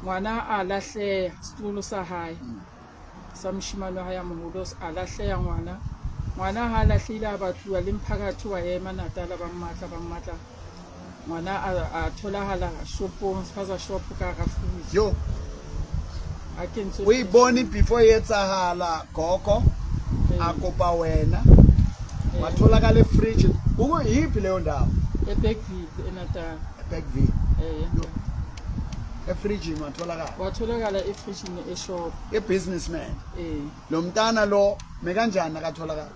ngwana a lahleha, setloholo sa hae. Sa moshemane wa hae a moholo a lahleha ngwana. Ngwana ha a lahlehile a batluwa le mphakathi wa ema Natala ba mmatla ba mmatla. Ngwana a tholahala shopong, spaza shop ka hara fridge. Yo. A kentswe O e bone before e etsahala gogo a kopa wena watholakala efridge. Ukuyiphi leyo ndawo? EBergville eNatal. EBergville. Eh. Yo. Efridgini watholakala. Watholakala efridgini eshop. E-businessman. Eh. Lo mntana lo mekanjani akatholakala?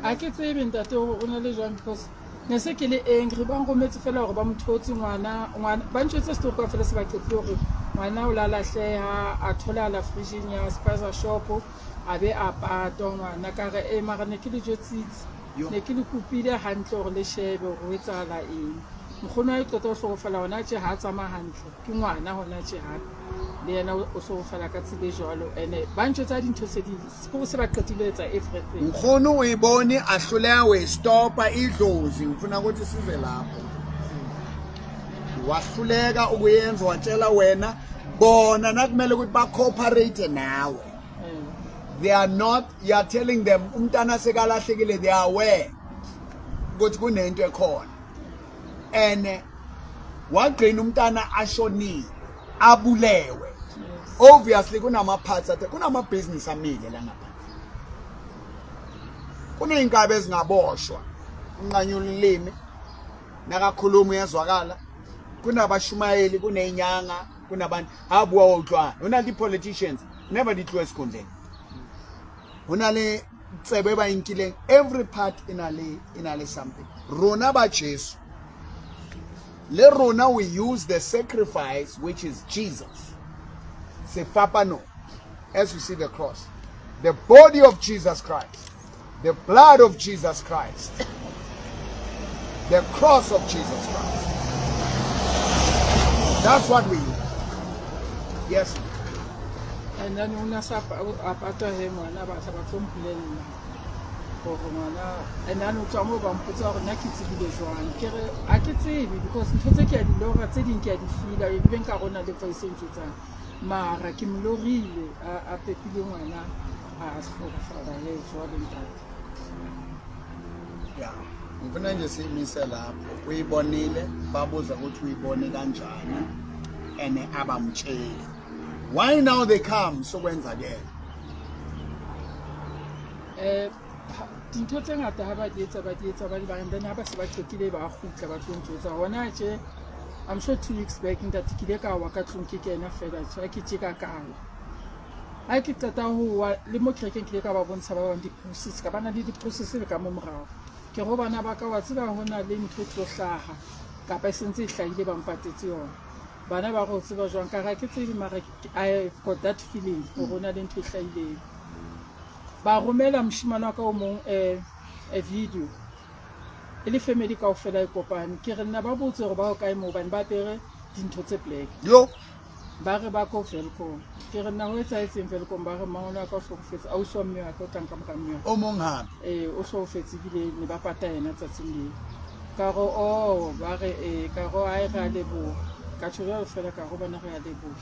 A ke tsebe ntate hore o na le jwang because ne se ke le angry ba nrometse fela hore ba mo thotse ngwana ngwana ba ntjwetse story kaofela se ba qetile hore ngwana o la lahleha a tholahala fridging ya spaza shop a be a patwa ngwana ka re e mara ne ke le jwetsitse Yo. ne ke le kopile hantle hore le shebe hore ho etsahala eng. Nkgono wa e qeta ho hlokofala hona tje ha a tsamaya hantle ke ngwana hona tje hape le yena o hlokofala ka tsela e jwalo ene ba ntjwetsa dintho tse di kore se ba qetile ho etsa everything. Nkgono o e bone a hloleha ho e stopa idlozi ngifuna ukuthi size lapho. Wahluleka ukuyenza watshela wena bona nakumele ukuthi ba cooperate nawe. They are not, you are telling them umntana sekalahlekile, they are aware ukuthi kunento ekhona. And wagcina umntana ashonile abulewe. Obviously kunama parts athe kunama business amile la ngaphandle. Kuneyinkabi ezingaboshwa unqanyula ulimi nakakhuluma uyezwakala. Kunabashumayeli, kunezinyanga, kunabantu abuwa utlwana. Ho na le politicians never di tlohe esikhundleni. Ho na le tsebe ba inkileng every part e na le e na le something. Rona ba Jesu le rona we use the sacrifice which is Jesus. Sefapano, as you see the cross, the body of Jesus Christ, the blood of Jesus Christ, the cross of Jesus Christ. That's what we use. Yes. And then o na sa a patwa he ngwana ba tla ba tlo mpolella hore ngwana and then o tswa moo ba mpotsa hore nna ke tsebile jwang. Ke re ha ke tsebe because ntho tse ke a di lora tse ding ke a di feel-a ebile nka rona le voice e ntjwetsang. Mara ke mo lorile a pepile ngwana a hlokofala he jwale ntate. Yeah. Ngifuna nje siyimise lapho. Uyibonile, babuza ukuthi uyibone kanjani and abamtsheli. Why now they come sokwenzakele? Eh dintho tse ngata ha ba di etsa ba di etsa ba di bang then ha ba se ba qetile ba kgutla ba tlo ntjwetsa hona tje. I'm sure 2 weeks back ntate ke ile ka wa ka tlung ke kena fela tje ha ke tje ka ka wa. Ha ke qeta ho wa le mo kerekeng ke ile ka ba bontsha ba bang di-process ka bana le di-process le ka mo morao. Ke re ho bana ba ka wa tseba ho na le ntho e tlo hlaha kapa e sentse e hlahile ba mpatetse yona. Bana ba re o tseba jwang ka re ha ke tsebe mara I got that feeling hore ho na le ntho e hlahileng. Ba romela moshemane wa ka o mong a video e le family kaofela e kopane. Ke re nna ba botse hore ba ho kae moo hobane ba apere dintho tse black. Yo. Ba re ba ko Welkom. Ke re nna ho etsahetseng Welkom? Ba re mmangwane wa ka o hlokofetse, ausi wa mme wa ka o tlang ka mora mme wa ka. O mong hape. Eh, o hlokofetse ebile ne ba pata yena tsatsing leo. Ka re oh, ba re eh, ka re ai re a leboha. Ka tjho jwalo fela ka re ho bona re a leboha.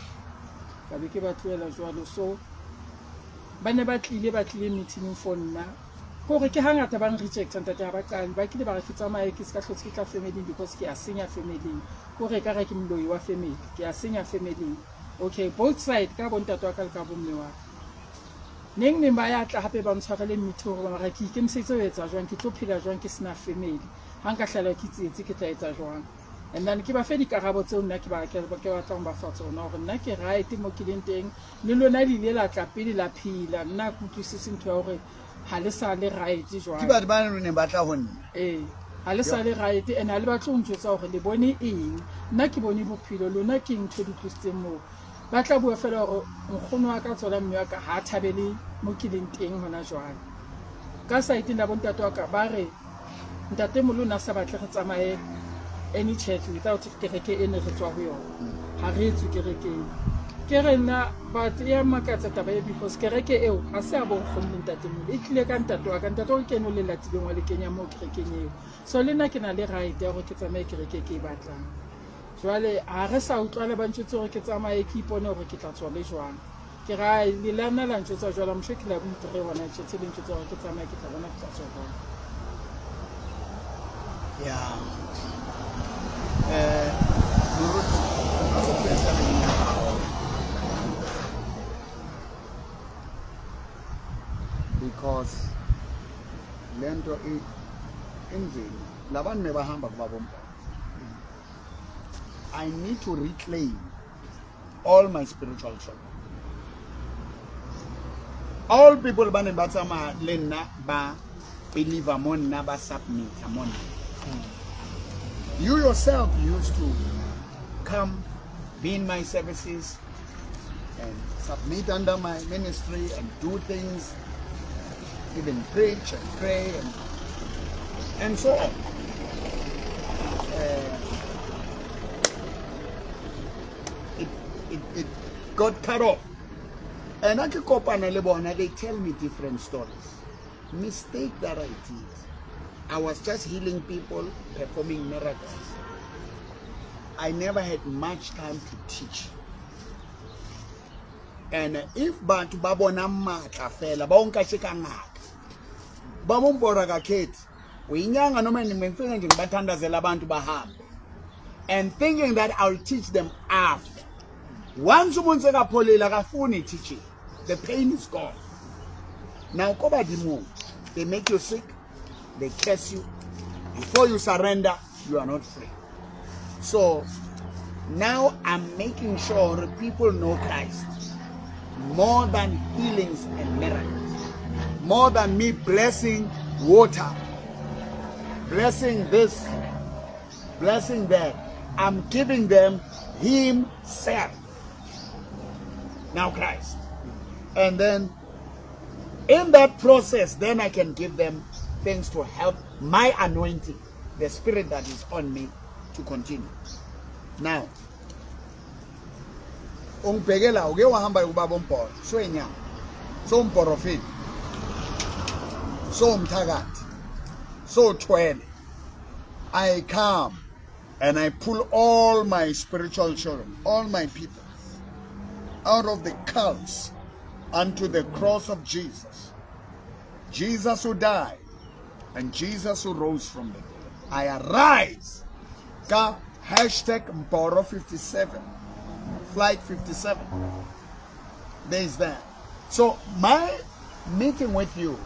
Ka be ke ba tlohela jwalo. So ba ne ba tlile ba tlile meeting for nna. Hore ke hangata ba nrejecta ntate ha ba qale. Ba kile ba re ke tsamaye ke ska hlotse ke tla family because ke a senya family. Kore ka re ke moloi wa family, ke a senya family. Okay, both side ka bo ntate wa ka le ka bo mme wa ka. Neng neng ba ya tla hape ba ntshwarele meeting hore mara ke ikemiseditse ho etsa jwang, ke tlo phela jwang ke sena family. Ha nka hlahelwa ke tsietsi ke tla etsa jwang. And then ke ba fe dikarabo tseo nna ke ba ke batlang ho ba fa tsona hore nna ke right mo ke leng teng le lona le ile la tla pele la phela nna ke utlwisise ntho ya hore ha le sa le right jwale. Ke batho ba neng ba tla ho nna. Eh, ha le sa le right and ha le batle ho ntjwetsa hore le bone eng. Nna ke bone bophelo lona ke ntho e le tlositseng moo. Ba tla bua fela hore nkgono wa ka tswala mme wa ka ha thabele mo ke leng teng hona jwale. Ka saeteng la bontate wa ka ba re ntate moholo o ne a sa batle re tsamaye any church without kereke e ne re tswa ho yona. Ha re tswe kerekeng. Ke re nna but ya makatsa taba e because kereke eo ha se a bo nkgono le ntatemoholo e tlile ka ntate wa ka. Ntate wa ka ke ena o le latileng wa le kenya moo kerekeng eo. So le nna ke na le right ya hore ke tsamaye kereke ke e batlang. Jwale ha re sa utlwana ba ntjwetse hore ke tsamaye ke ipone hore ke tla tswa le jwang. Ke ra le la nna la ntjwetsa jwalo, I'm sure ke la bo hona tje tse le ntjwetsa hore ke tsamaye ke tla bona ke tla tswa jwang. Yeah. Moruti, a ko tlohe tabeng ya hao. Because lento inzima. Labantu mebahamba kubaba uMbhoko. I need to reclaim all my spiritual children. All people ba neng ba tsamaya le nna ba believe mo nna ba submit mo nna. You yourself used to come be in my services and submit under my ministry and do things, even preach and pray and so on. It got cut off. And I ke kopana le bona, they tell me different stories. Mistake that I did. I was just healing people, performing miracles. I never had much time to teach. And if batho ba bona matla fela, ba o nka tje ka ngaka. Ba mo mpora ka khethi. O inyanga noma ngifike nje ngibathandazela abantu bahambe. And thinking that I'll teach them after. Once umuntu sekapholile akafuni teaching. The pain is gone. Now ko badimong, they make you sick, they curse you. Before you surrender, you are not free. So now I'm making sure people know Christ more than healings and miracles, more than me blessing water, blessing this, blessing that. I'm giving them Himself. Now Christ. And then in that process, then I can give them things to help my anointing, the spirit that is on me, to continue. Now, ungibhekela uke wahamba kubaba uMbholo, so inyama, so umprofeti, so umthakathi, so thwele. I come and I pull all my spiritual children, all my people, out of the cults unto the cross of Jesus. Jesus who died and Jesus who rose from the dead. I arise. Ka hashtag Mboro 57, flight 57. There is that. So my meeting with you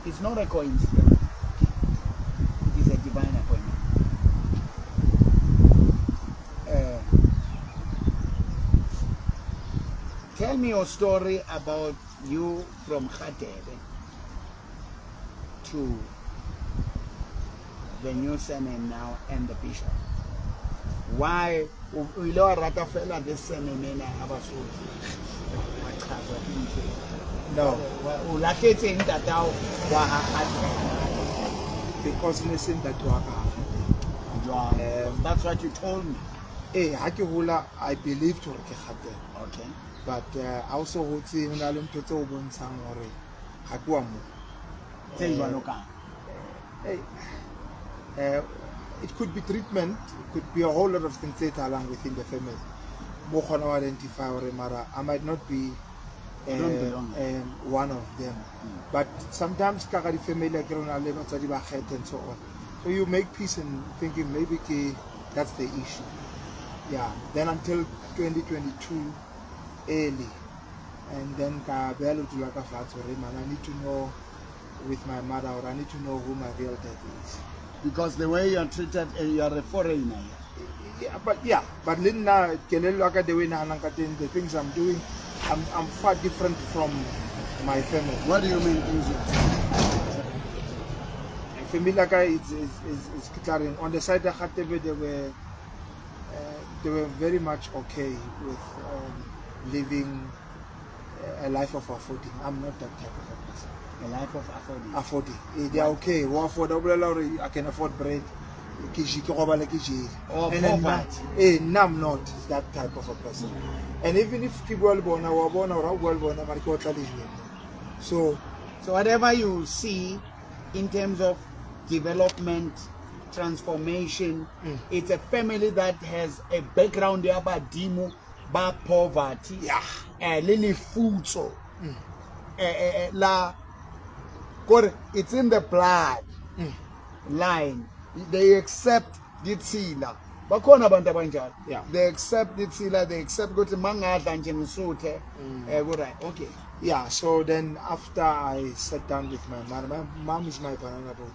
is not a coincidence. It is a divine appointment. Tell me your story about you from Khatebe to the new surname now and the bishop. Why o ile wa rata fela this surname ena ya Basotho? Wa qhatswa ke ntho e? No. O lahletse ntatao wa ha Khatebe? Because ne se ntate wa ka. Jwang? That's what you told me. Eh, ha ke hola I believed hore ke Kgatebe. But ha o so hotse ho na le ntho tse o bontshang hore ha ke wa mo. Tse jwalo kang? Hey, it could be treatment, it could be a whole lot of things tse etsahalang within the family. Mo kgona ho identify hore mara I might not be Don't belong. One of them. But sometimes ka ga di-family a ke re o na le batswadi ba kgetha and so on. So you make peace and thinking maybe ke that's the issue. Yeah. Then until 2022 early, and then ka beha leoto la ka fatshe hore man, I need to know with my mother, or I need to know who my real dad is. Because the way you are treated, you are a foreigner here. Yeah, but le nna kelello ya ka, the way nahanang ka teng, the things I'm doing, I'm far different from my family. What do you mean things you Family ya ka is ke tla reng, on the side ya Kgatebe, they were very much okay with living a life of affording. I'm not that type of a person. A life of affording. Affording. They are okay. Wo afford, o bolela hore I can afford bread. Ke je, ke robale ke jele. Or And then poverty. Nna I'm not that type of a person. And even if ke bua le bona, wa bona hore ha o bua le bona, mara ke otla lejweng. So So whatever you see in terms of development, transformation, it's a family that has a background ya badimo Ba poverty. Yeah. Le lefutso. La kore it's in the blood line. They accept ditshila. Bakhona abantu abanjalo. Yeah. They accept ditshila, they accept ukuthi mangadla nje ngisuthe. Ku right. Okay. Yeah, so then after I sat down with my mom, my mom is my banana boat.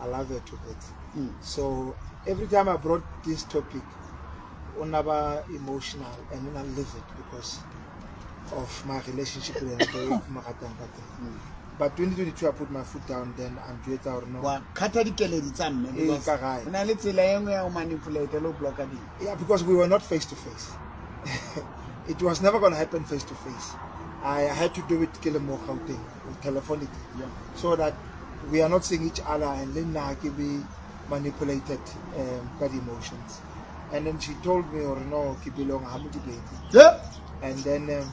I love her to bits. So every time I brought this topic, o na ba emotional and then I live it because of my relationship with her, the way ke mo ratang ka teng. But 2022 I put my foot down, then a njwetsa hore no. Wa khatha dikeledi tsa mme Ee, because ka gae. ho na le tsela e nngwe ya ho manipulate le ho blocka dilo. Yeah, because we were not face to face. It was never going to happen face to face. I had to do it ke le mo Gauteng, telephonically, so that we are not seeing each other and then I can be manipulated by the emotions. And then she told me, or no, ke belong ha Modibedi. Yeah. And then,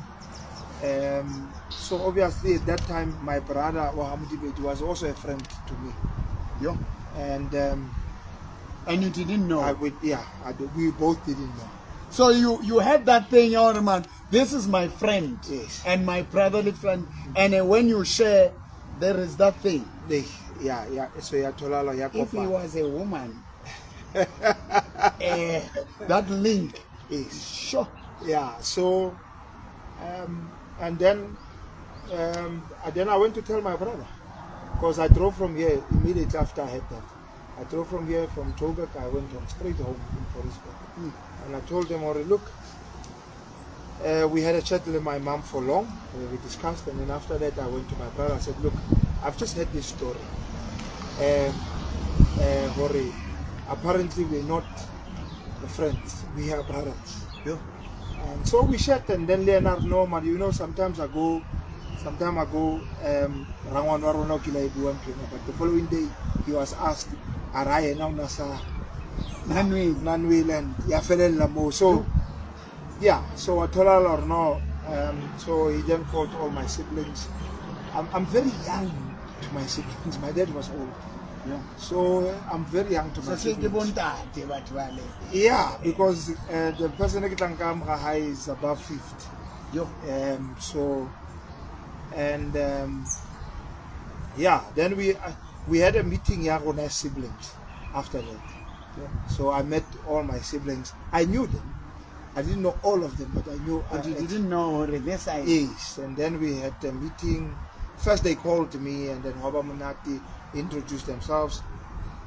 so obviously at that time, my brother Wahamudibedi was also a friend to me. Yeah. And And you didn't know. I would, yeah, I, we both didn't know. So you had that thing, oh man, this is my friend. Yes. And my brotherly friend. And when you share, there is that thing. They, yeah, yeah. So ya tholala, ya If he kopa. was a woman, that link. Yes. Sure. Yeah. So, and then I went to tell my brother, because I drove from here immediately after I had that. I drove from here, from Joburg, I went home, straight home in Fouriesburg. And I told them, already, look, we had a chat with my mom for long, we discussed, and then after that I went to my brother. I said, look, I've just heard this story. Hore, apparently we're not friends, we are brothers. Yeah. And so we chat, and then Leonard, no man, you know, sometimes I go, rangwane wa rona o kile a e bua ntho ena, but the following day he was asked, a ra yena o na sa Nanwele. Nanwele, and ya felella mo. So yeah, so I told her or no. So he then called all my siblings. I'm very young to my siblings. My dad was old. Yeah. So I'm very young to my So se ke siblings. bontate batho ba le. Yeah, because the person e ke tlang ka mora hae is above 50. Yo. So, and yeah, then we had a meeting ya rona siblings after that. Yeah. So I met all my siblings. I knew them. I didn't know all of them, but I knew. But you didn't know hore this I. Yes, and then we had a meeting. First they called me, and then Hoba Monati introduced themselves.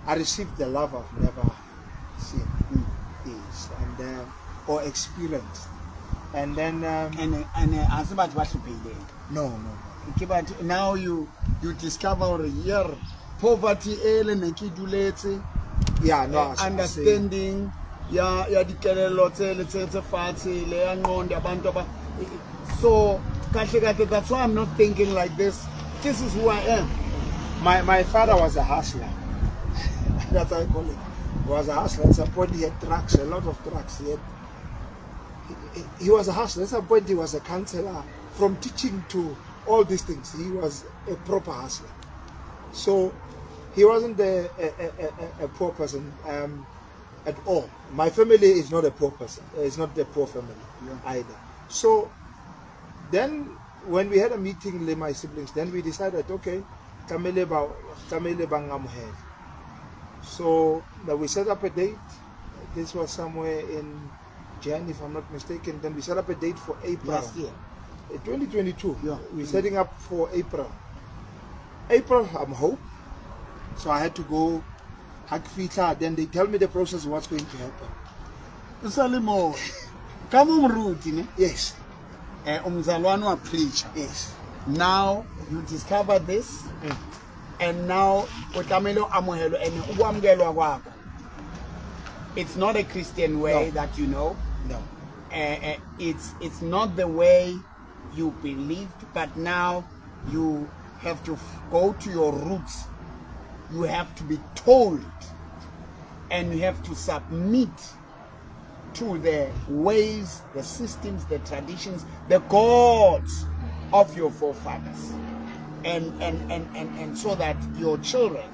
I received the love I've never seen. Yes, and or experienced. And then And ha se batho ba hlophehileng. No, no, no. Ke batho, now you discover hore here poverty e le ne ke duletse. Yeah, no, I see. Understanding ya ya dikelello tse le tse tse fatshe le ya nqondo abantu aba so kahle kahle, that's why I'm not thinking like this. This is who I am. My father was a hustler. That's how I call it. He was a hustler. At some point he had drugs, a lot of drugs. He was a hustler. At some point he was a counselor. From teaching to all these things, he was a proper hustler. So he wasn't a poor person at all. My family is not a poor person. It's not a poor family either. So then when we had a meeting with my siblings, then we decided, okay, tlamehile ba ngamohele. So that we set up a date. This was somewhere in Jan, if I'm not mistaken. Then we set up a date for April. Last year. 2022. Yeah. We're setting up for April. April, I'm home. So I had to go Hakfita. Then they tell me the process, what's going to happen. Usalimo. Kama umruti, ne? Yes. Umzalwane wa preacher. Yes. Now you discover this, and now o tlamehile o amohelwe, and o amohelwa kwakho. It's not a Christian way No. that you know. No. It's not the way you believed, but now you have to go to your roots. You have to be told, and you have to submit to the ways, the systems, the traditions, the gods of your forefathers, and so that your children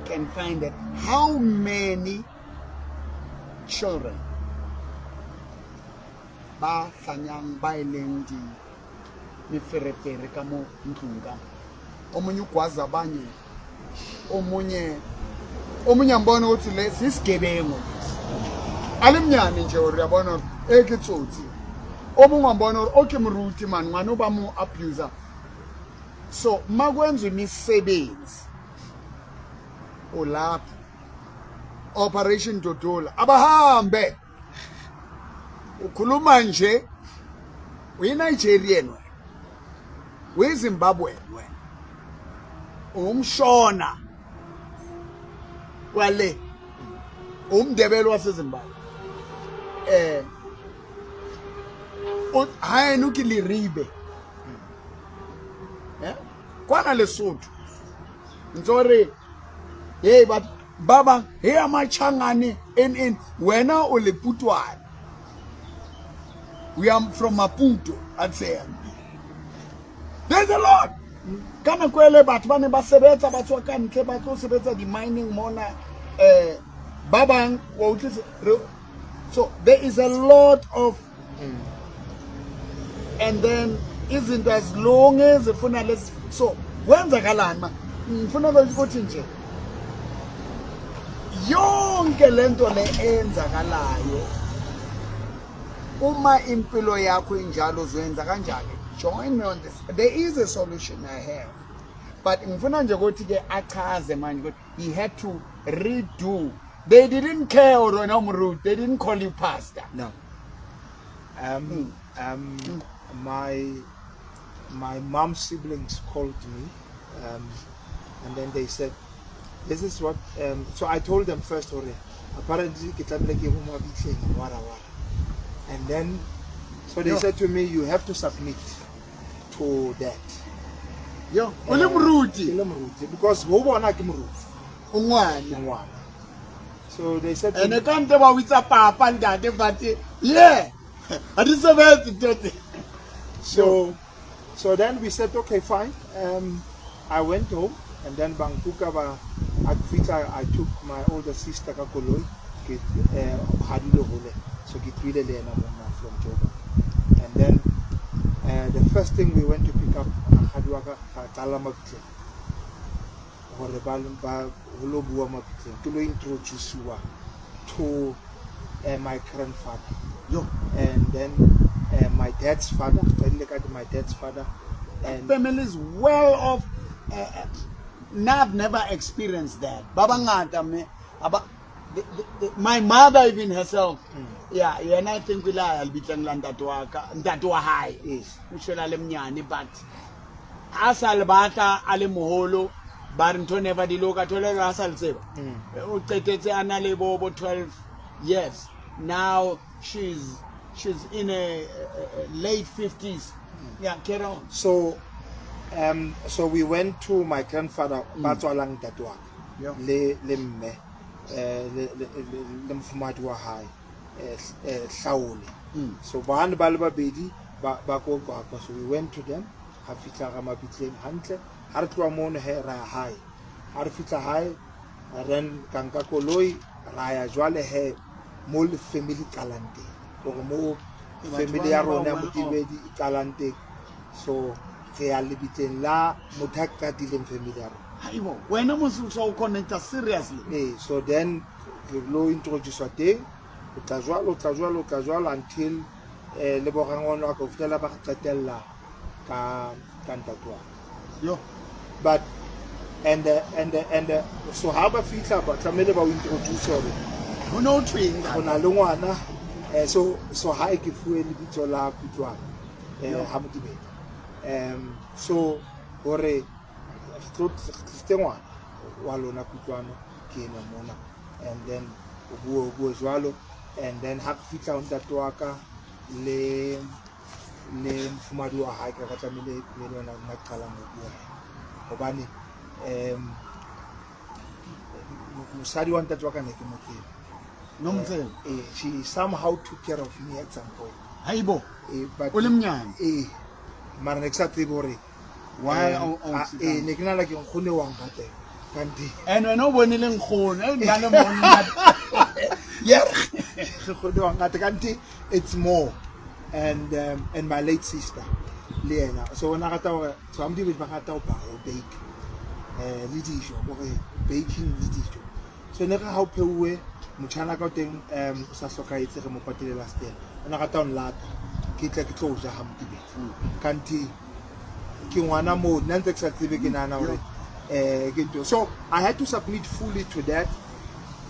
can find that. How many children? Ba hlanyang ba e leng di meferefere ka mo ntlong ka mo. Omunye ugwaza abanye, omunye omunye ambona ukuthi lesi isigebengu lesi. Alimnyane nje or uyabona e ke tsotsi. Omunye ambona or okay moruti man ngwana o ba mo abuser. So makwenza imisebenzi ulapho Operation Dudula abahambe. Ukhuluma nje uyi-Nigerian wena, uyi-Zimbabwean wena, umshona kwale, umndebele waseZimbabwe. Haeno ke Leribe. Kwana Lesotho. Ntse o re hey batho ba bang he ya machangane en en wena o le putwana. We are from Maputo, I'd say. There's a lot. Ka nako ele batho ba ne ba sebetsa ba tswa ka ntle ba tlo sebetsa di-mining mona ba bang wa utlwisa so there is a lot of and then izinto azilungi zifuna lezi so kwenzakalani ma ngifuna ukuthi nje yonke lento le eyenzakalayo uma impilo yakho injalo uzoyenza kanjani? Join me on this. There is a solution I have, but ngifuna nje ukuthi ke achaze manje ukuthi he had to redo. They didn't care or wena umruti, they didn't call you pastor. No. My mom's siblings called me, and then they said, this is what. So I told them first already. Apparently, ke tlamehile ke ye bo mabitleng and wara wara. And then, so they said to me, you have to submit to that. Yo, o le moruti? Ke le moruti, because ho bona ke moruti. O ngwana. Ngwana. So they said to Ene me, ka ntle ba o bitsa papa ntate, but yeah, ha di sebetse ntho tse. So then we said, okay, fine. I went home and then bankuka ba a fihla, I took my older sister ka koloi, ke ha dule hole, so ke tlohile le yena mona from Joburg. And then the first thing we went to pick up rakgadi wa ka, ra qala mabitleng hore ba ho lo bua mabitleng, ke lo introduce-wa to my grandfather. Yo. And then my dad's father, qadile ka my dad's father. And family is well off. Now I've never experienced that. Ba bangata me aba my mother even herself. Yeah, yena I think la ya lebitleng la ntate wa ka, ntate wa hae. Yes. O shwela le mnyane, but ha sa le batla a le moholo ba re ntho never di loka thole ha sa le tseba. O qetetse a na le bo 12 years. Now she's in a late 50s. Yeah, carry on. So we went to my grandfather, ba tswalang ntate wa ka. Le mme, le mofumahadi wa hae, Hlaole. So ba ne ba le babedi ba ko Qwaqwa. So we went to them, ha fihla ga mabitleng hantle. Ha re tloha mono he ra ya hae. Ha re fihla hae, then ka nka koloi ra ya jwale he mo le family qalang teng. Hore mo Batho family ba ya ne ba rona ya well off. Motibedi e qalang teng. So re ya lebitleng la motho a qadileng family ya rona. Haibo, wena mos o so connecta seriously. So then re lo introduce teng, o tla jwalo, o tla jwalo, o tla jwalo until le bo rangwane wa ka ho fihlela ba re qetella ka ntate wa ka. Yo. But and so ha ba fihla ba tlamehile ba o introduce hore Ho no thweng ho na le ngwana, so ha e ke fuwe lebitso la Kutlwano, ha Motibedi. So hore re tlo tlisitse ngwana wa lona Kutlwano ke ena mona, and then o bue, o bue jwalo, and then ha re fihla ho ntate wa ka le mofumahadi wa hae, ke re tlamehile be le yona nna qalang ho bua, hobane mosadi wa ntate wa ka ne ke mo tseba. No mo tseba? She somehow took care of me at some point. Haibo. But O le monyane? Mara ne ke sa tsebe hore Why o sitang? Ne ke nahana ke nkgono wa nratela. Kanti. And wena o bone le nkgono, nna le monna. Yeah. Nkgono wa nrata, kanti it's more. And my late sister le yena. So o na rata hore so ha Modimo ba rata ho baka, ho bake, le dijo, hore baking le dijo. So ne re ha o pheuwe, motjhana ka o teng, o sa hlokahetse, re mo patile last year. O na rata ho nlata, ke tle ke tlo ja ha Modibedi. Kanti ke ngwana moo, nna ntse ke sa tsebe, ke nahana hore ke ntho. So I had to submit fully to that.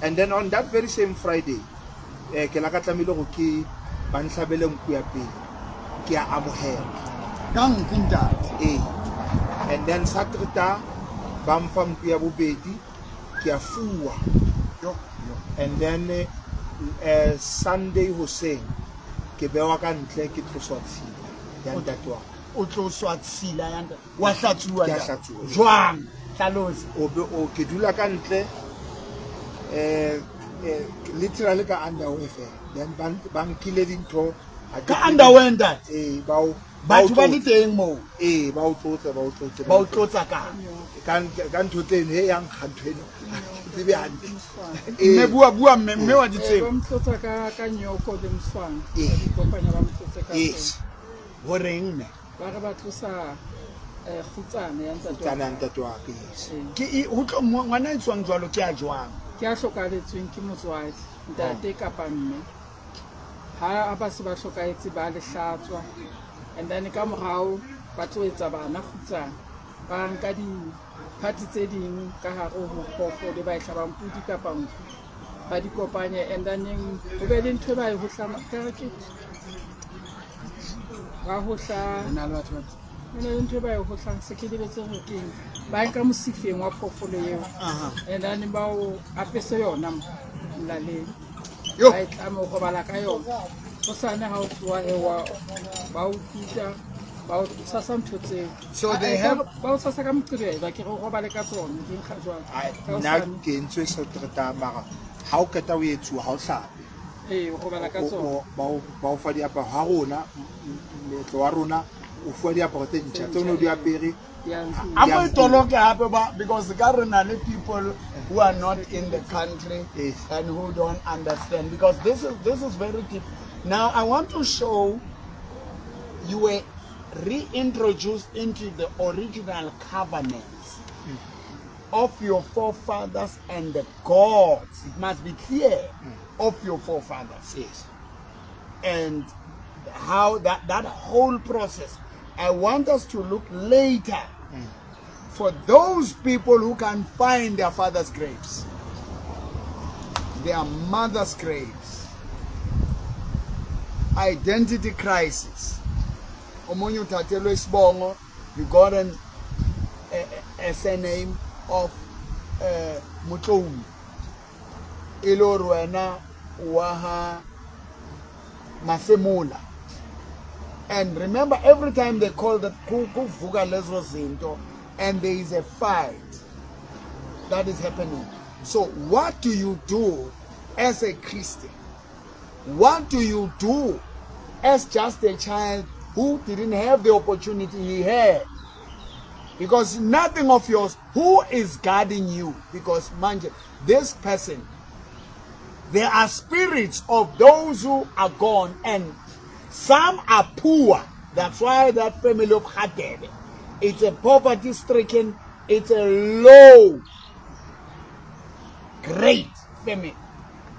And then on that very same Friday, ke la ka tlamehile hore ke ba nhlabele nku ya pele, ke a amohela. Ka nku, ntate? Ee. And then Saturday ba mfa nku ya bobedi, ke a fuwa. Yo, yo. And then Sunday hoseng ke bewa ka ntle, ke tloswa tshila ya ntate wa ka. O tloswa tshila ya ntate, wa hlatsuwa? Ke a Ntate? hlatsuwa. Jwang? Hlalosa. O be o ke dula ka ntle, literally ka underwear fela. Then ba nkile dintho ha ke Ka tsebe. underwear, ntate? Ee, ba o ba o Batho ba le tlotsa. teng moo? Ee, ba o tlotsa, ba o tlotse. Ba o tlotsa kang? Ka ntho tseno he yang kga ntho eno, ha ke tsebe hantle. Mme Ee. bua, bua, mme, mme wa di Ba tseba. mo tlotsa ka nyoko le moswang. Ee. Ba di kopanya, ba mo tlotse ka Yes. tsona. Horeng, mme? Ba re ba tlosa kgutsana ya ntate wa Tsana hae. ntate wa ka, yes. Ee. Ke ho tlo ngwana e tswang jwalo ke a jwang? Ke a hlokahaletsweng ke motswadi, ntate kapa mme. Ha ba se ba hlokahetse, ba le hlatswa, and then ka morao ba tlo etsa bana kgutsana. Ba nka di-parts tse ding ka hare ho phoofolo e ba e hlabang, pudi kapa nku, ba di kopanye, and then ho be le ntho e ba e hohlang ka re ke ba hohla. Ho na le batho ba Ho na le ntho e ba e hohlang, se ke lebetse hore ke eng. Ba nka mosifeng wa phoofolo eo, and then ba o apese yona molaleng. Yo. Ba e tlame ho robala ka yona. Hosane ha o tsoha he, wa ba o kuta, ba o tshasa ntho tseo. So they have Ba o tshasa ka Moqebelo, ke re o robale ka tsona, di nkga jwang. Ai, Ka nna hosane. ke entswe Sateretaha, mara ha o qeta ho etsuwa ha o hlape. Ee, o robala ka tsona. Ba o fa diaparo. Ha rona meetlo wa rona, o fuwa diaparo tse ntjha tse o ne o di apere. Ya nkuwa. A mo toloke hape ba, because ka re na le people who are not in the country and who don't understand, because this is very deep. Now I want to show you were reintroduced into the original covenants of your forefathers and the gods. It must be clear, of your forefathers. And how that whole process. I want us to look later for those people who can find their father's graves, their mother's graves. Identity crisis. Omunye uthathelwe isibongo, you got a surname of Motloung. E le hore wena wa ha Masemola. And remember, every time they call that, kuvuka lezo zinto, and there is a fight that is happening. So what do you do as a Christian? What do you do as just a child who didn't have the opportunity he had? Because nothing of yours, who is guarding you? Because manje, this person, there are spirits of those who are gone, and some are poor. That's why that family of Hadebe, it's a poverty stricken, it's a low grade family.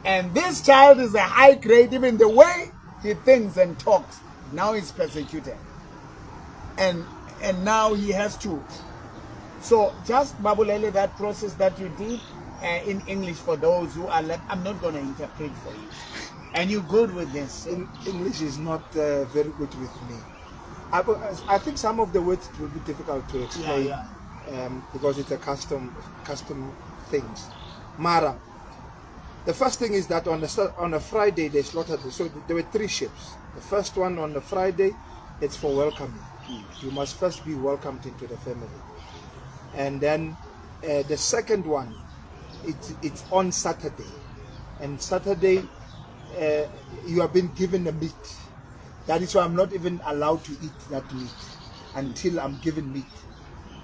And this child is a high grade, even the way he thinks and talks. Now he's persecuted. And now he has to. So just ba bolele that process that you did in English for those who are left. I'm not going to interpret for you. And you're good with this. English is not very good with me. I think some of the words it will be difficult to explain because it's a custom things. Mara, the first thing is that on a Friday they slaughtered. So there were three sheeps. The first one on the Friday, it's for welcoming. You must first be welcomed into the family, and then the second one, it's on Saturday, and Saturday you have been given the meat. That is why I'm not even allowed to eat that meat until I'm given meat.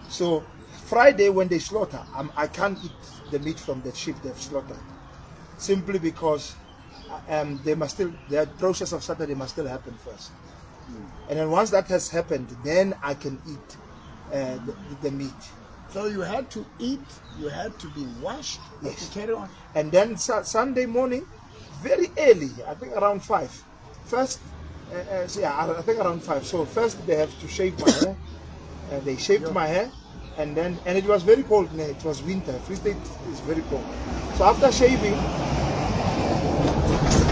So Friday when they slaughter, I can't eat the meat from the sheep they've slaughtered, simply because they must still, the process of Saturday must still happen first. And then once that has happened, then I can eat the meat. So you had to eat, you had to be washed. Yes. Okay, carry on. And then Sunday morning, very early, I think around 5. First, I think around 5. So first they have to shave my hair. They shaved my hair, and it was very cold. It was winter. Free State is very cold. So after shaving,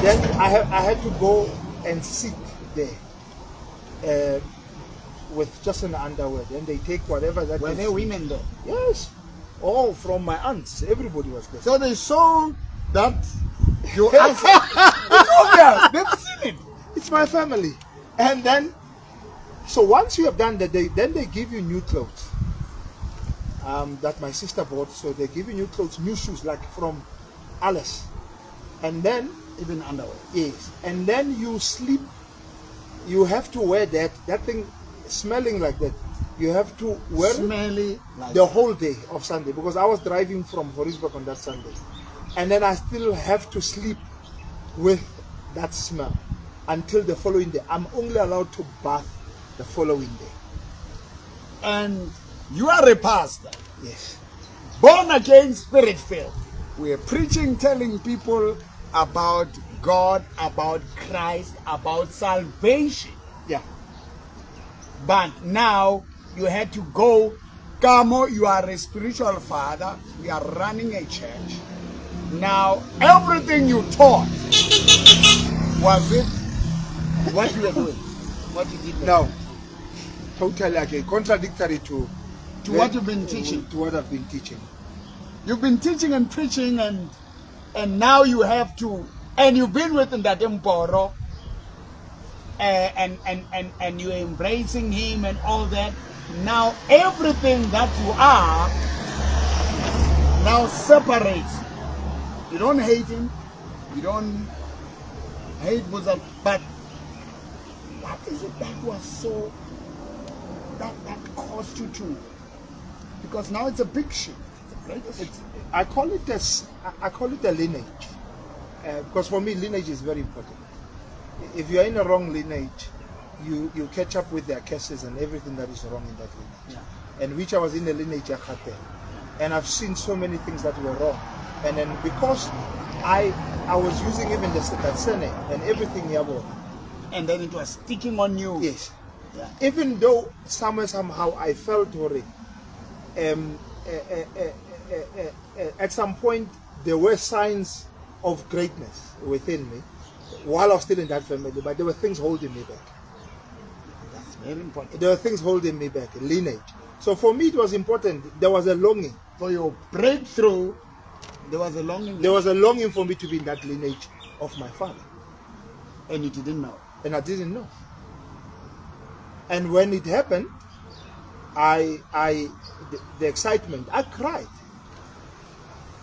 then I had to go and sit there with just an underwear. Then they take whatever that. Were there women there? Yes, all from my aunts. Everybody was there. So they saw that you asked. It's obvious. They've seen it. It's my family. And then, so once you have done that, they give you new clothes that my sister bought. So they give you new clothes, new shoes, like from Alice. And then... Even underwear. Yes. And then you sleep. You have to wear that thing smelling like that. You have to wear smelly like the whole day of Sunday, because I was driving from Fouriesburg on that Sunday. And then I still have to sleep with that smell until the following day. I'm only allowed to bath the following day. And you are a pastor. Yes. Born again, spirit filled. We are preaching, telling people about God, about Christ, about salvation. Yeah. But now you had to go. Kamo, you are a spiritual father. We are running a church. Now, everything you taught, was it what you were doing? What you did there? No. Totally again. Contradictory to what you've been teaching. To what I've been teaching. You've been teaching and preaching, and now you have to, and you've been with Ntate Mporo, and you're embracing him and all that. Now everything that you are now separates. You don't hate him, you don't hate Mozart, but what is it that was so, that caused you to? Because now it's a big shift. It's a I call it a lineage, because for me lineage is very important. If you are in a wrong lineage, you catch up with their curses and everything that is wrong in that lineage. Yeah. And which I was in the lineage, and I've seen so many things that were wrong. And then because I was using even that surname and everything, and then it was sticking on you. Yes. Yeah. Even though somewhere somehow I felt worried. At some point there were signs of greatness within me while I was still in that family, but there were things holding me back. That's very important. There were things holding me back, lineage. So for me it was important. There was a longing. For your breakthrough, there was a longing. There was a longing for me to be in that lineage of my father. And you didn't know. And I didn't know. And when it happened, the excitement, I cried.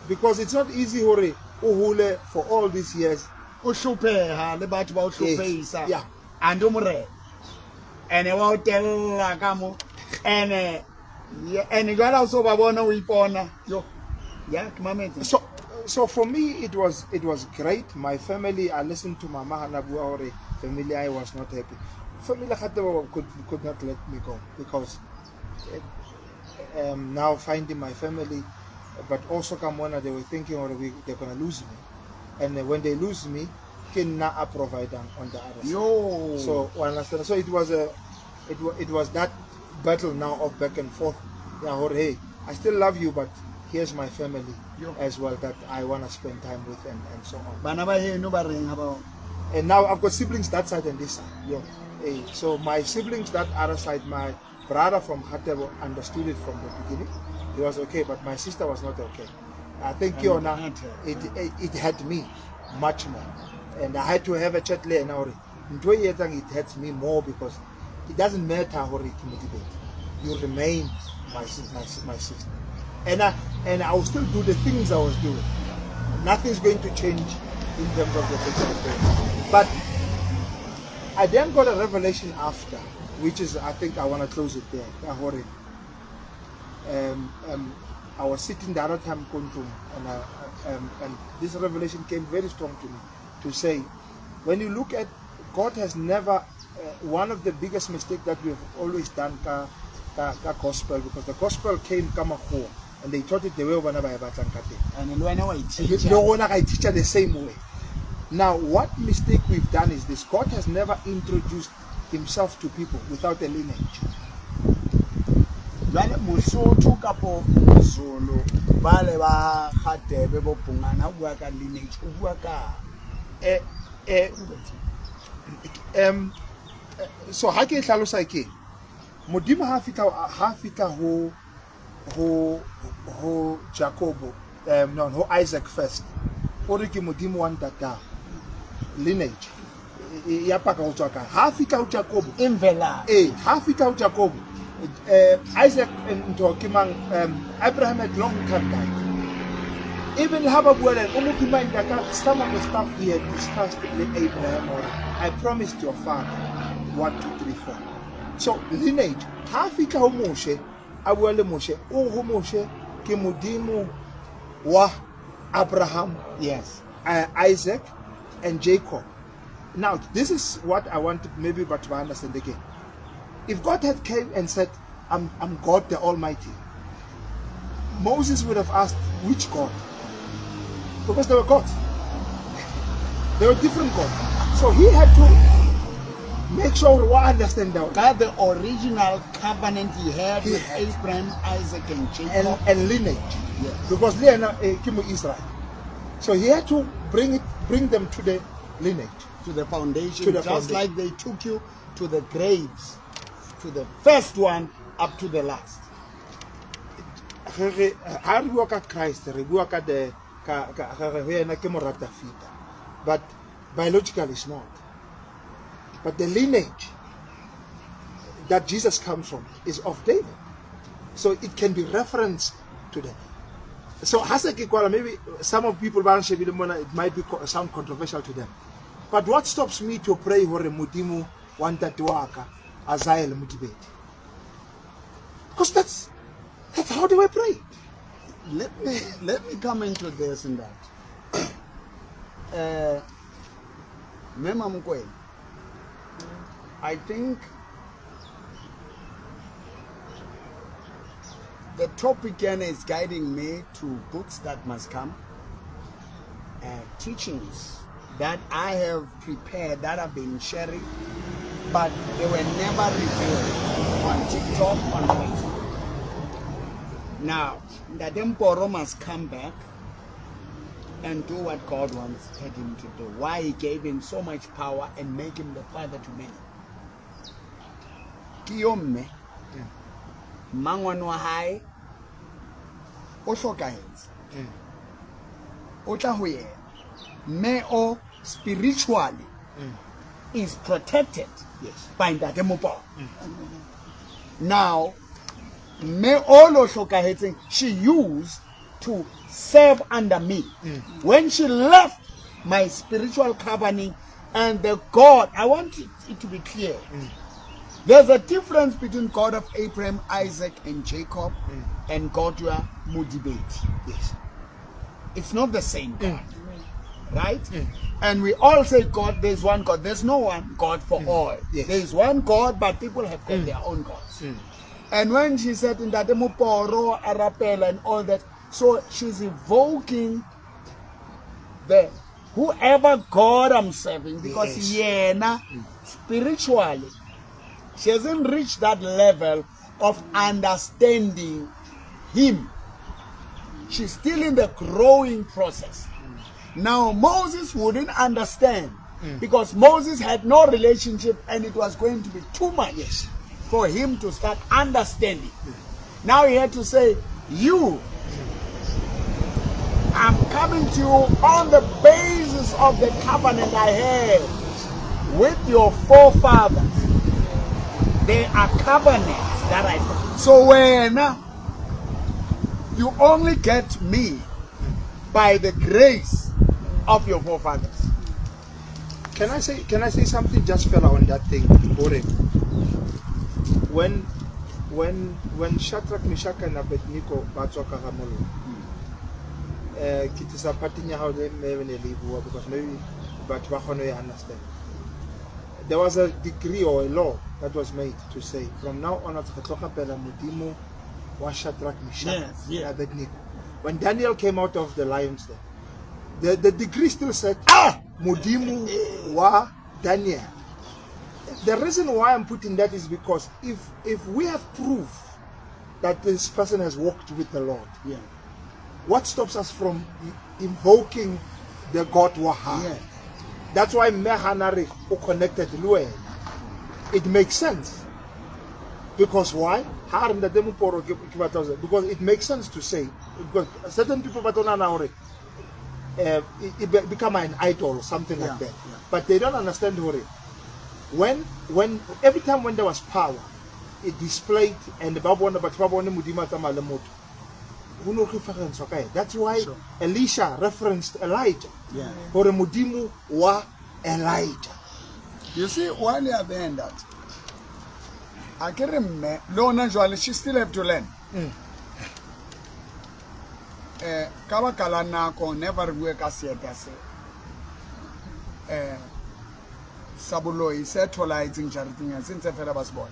Because it's not easy, hore, uhule, for all these years. Yes. Yeah. And So for me it was great. My family, I listened to Mama Hanabuaore family, I was not happy. Family could not let me go because now finding my family, but also Kamwana, they were thinking, or they're gonna lose me, and when they lose me, can not provide on the other side. Yo. So understand. So it was it was that battle now of back and forth. Yeah, hey, I still love you, but here's my family. Yo. As well that I wanna spend time with, and so on. And now I've got siblings that side and this side. Yo. Hey, so my siblings that other side, my brother from Khatebo understood it from the beginning. He was okay, but my sister was not okay. I think Kiona, it hurt me much more. And I had to have a chat later. Now, it hurts me more because it doesn't matter how it motivate. You remain my sister. And I will still do the things I was doing. Nothing's going to change in terms of the things I was doing. But I then got a revelation after, which is, I think I want to close it there. I was sitting the other time and this revelation came very strong to me to say, when you look at God has never One of the biggest mistake that we've always done ka ka ka gospel, because the gospel came ka makgowa and they taught it the way bona ba e batlang ka teng. And le wena wa Le e-teacher. rona ra e teacher the same way. Now, what mistake we've done is this: God has never introduced himself to people without a lineage. Jwale Mosotho kapo Mozulu ba le ba Gatebe bo Bhungane, ha o bua ka lineage o bua ka So ha ke e hlalosa ke Modimo ha fihla ho Jacobo, no, ho Isaac first, o re ke Modimo wa ntatao, lineage ya paka ho tswa kae. Ha fihla ho Jacobo, imvelaphi. Eh, ha fihla ho Jacobo, Isaac, ntho ke mang, Abraham had long time died. Even ha ba bua le ena, o mo remind ka some of the stuff he had discussed with Abraham, or I promised your father 1 2 3 4. So lineage. Ha fihla ho Moshe, a bua le Moshe, o ho Moshe ke Modimo wa Abraham, Isaac and Jacob. Now, this is what I want to maybe but to understand again. If God had came and said, I'm God the Almighty, Moses would have asked, which God? Because there were gods. There were different gods. So he had to make sure we understand that. Ka the original covenant he had He with had. Abraham, Isaac and Jacob. And lineage. Because le yena, ke mo Israel. So he had to bring them to the lineage. To the foundation, To the just foundation. like they took you to the graves, to the first one up to the last. Ha re bua ka Christ, re bua ka the ka ka re re ho yena ke mora Dafita, but biologically it's not, but the lineage that Jesus comes from is of David, so it can be referenced to the. So ha se ke kwala, maybe some of people ba nshebile mona, it might be sound controversial to them, but what stops me to pray hore Modimo wa ntate wa ka Azael Modibedi? Because that's how they were prayed. Let me come into this and that. Mema Mokoena, I think the topic again is guiding me to books that must come, teachings that I have prepared, that I've been sharing, but they were never revealed on TikTok, on Facebook. Now, Ntate Mporo must come back and do what God wants had him to do. Why he gave him so much power and make him the father to many. Ke yo mme, mmangwane wa hae o hlokahetse. O tla ho yena. Mme o spiritually is protected by Ntate Moporo. Now, mme o lo hlokahetseng, she used to serve under me. When she left my spiritual covering and the God, I want it to be clear. There's a difference between God of Abraham, Isaac, and Jacob and God wa Modibedi. It's not the same God. Right? And we all say God, there's one God. There's no one God for all. There's one God, but people have got their own gods. And when she said in Ntate Moporo, Arapela, and all that, so she's evoking the whoever God I'm serving, because yena spiritually, she hasn't reached that level of understanding him. She's still in the growing process. Now, Moses wouldn't understand because Moses had no relationship and it was going to be too much for him to start understanding. Now he had to say, you, I'm coming to you on the basis of the covenant I had with your forefathers. There are covenants that I... So when you only get me by the grace of your forefathers. Can I say something just fella on that thing? Hore. When Shadrach, Meshach and Abednego ba tswa ka ga mollo, ke tlisa parting ya hao le mme ne le bua because maybe batho ba kgone ho e understand. There was a decree or a law that was made to say from now onwards re tlo rapela Modimo wa Shadrach, Meshach, Yes, yeah. and Abednego. When Daniel came out of the lions den, the decree still said, Modimo wa Daniel. The reason why I'm putting that is because if we have proof that this person has walked with the Lord, Yeah. what stops us from invoking the God wa hae? Yeah. That's why Mehanari o connected le wena. It makes sense. Because why? Ha re ntate Moporo ke batla ho, because it makes sense to say, because certain people ba tlo nahana hore, it become an idol or something like Yeah, that. yeah. But they don't understand hore when every time when there was power, it displayed and ba bona batho ba bone Modimo a tsamaya le motho. Ho no reference ka ena. That's why Sure. Elisha referenced Elijah. Yeah. Hore Modimo wa Elijah. You see, while you are there in that, a ke re mme, le hona jwale, she still have to learn. Ka baka la nako, never re bue ka seeta se. Sa boloi, se tholahetseng jareteng ya, se ntse fela ba se bona.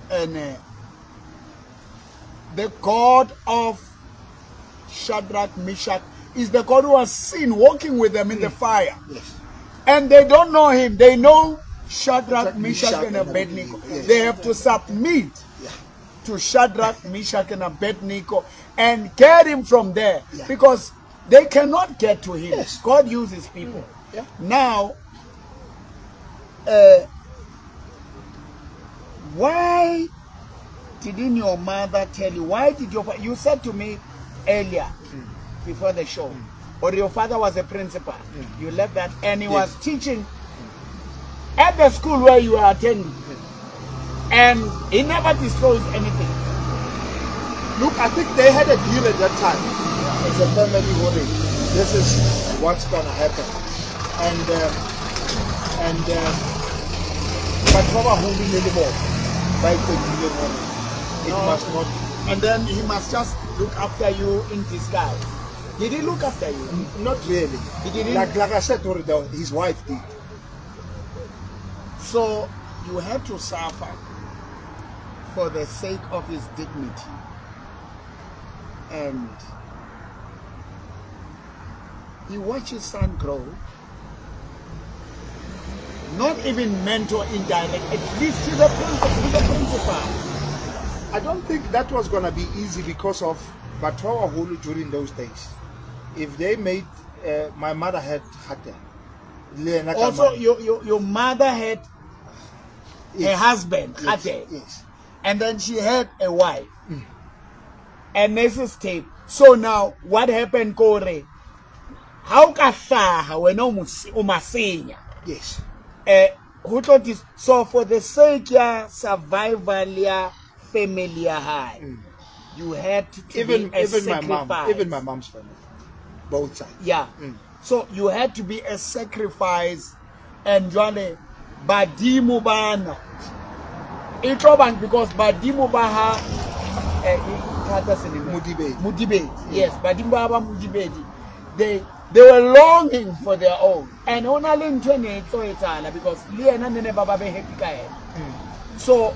And the God of Shadrach, Meshach is the God who was seen walking with them in the fire. Yes. And they don't know him. They know Shadrach, Shadrach, Meshach, Meshach, and and Abednego. Abednego. Yes. They have to submit Yeah. to Shadrach, Meshach, and Abednego and get him from there. Yeah. Because they cannot get to him. Yes. God uses people. Yeah. Now, why didn't your mother tell you? Why did your you said to me earlier before the show, or your father was a principal. You left that, and he Yes. was teaching at the school where you were attending, and he never disclosed anything. Look, I think they had a deal at that time. As a family, worry, this is what's going to happen, and but ba baholo ne le bona ba iqedile hore it No. must not. And then he must just look after you in disguise. Did he look after you? Not really. He didn't? Like I said, hore his wife did. So you had to suffer for the sake of his dignity. And he watched his son grow. Not even mentor indirect. At least he's a principal. He's a principal. I don't think that was going to be easy because of batho ba baholo during those days. If they made, my mother had kgatello. Le yena ka Also, mane. your mother had Yes. a husband, Yes, Kgatello. yes. And then she had a wife. And this is tape. So now, what happened, Kore? How ka hlaha wena o masenya? Yes. Ho tlo so for the sake ya survival ya family ya hae, you had to Even, be a even my mom, sacrifice. even my mom's family, both sides. Yeah. So you had to be a sacrifice, and jwale badimo bana. E tlo bang because badimo ba ha thata selemo. Modibedi. Modibedi. Yes, badimo ba ba Modibedi. They were longing for their own. And hona le ntho e ne e tlo etsahala because le yena ne ne ba ba be happy ka yena. So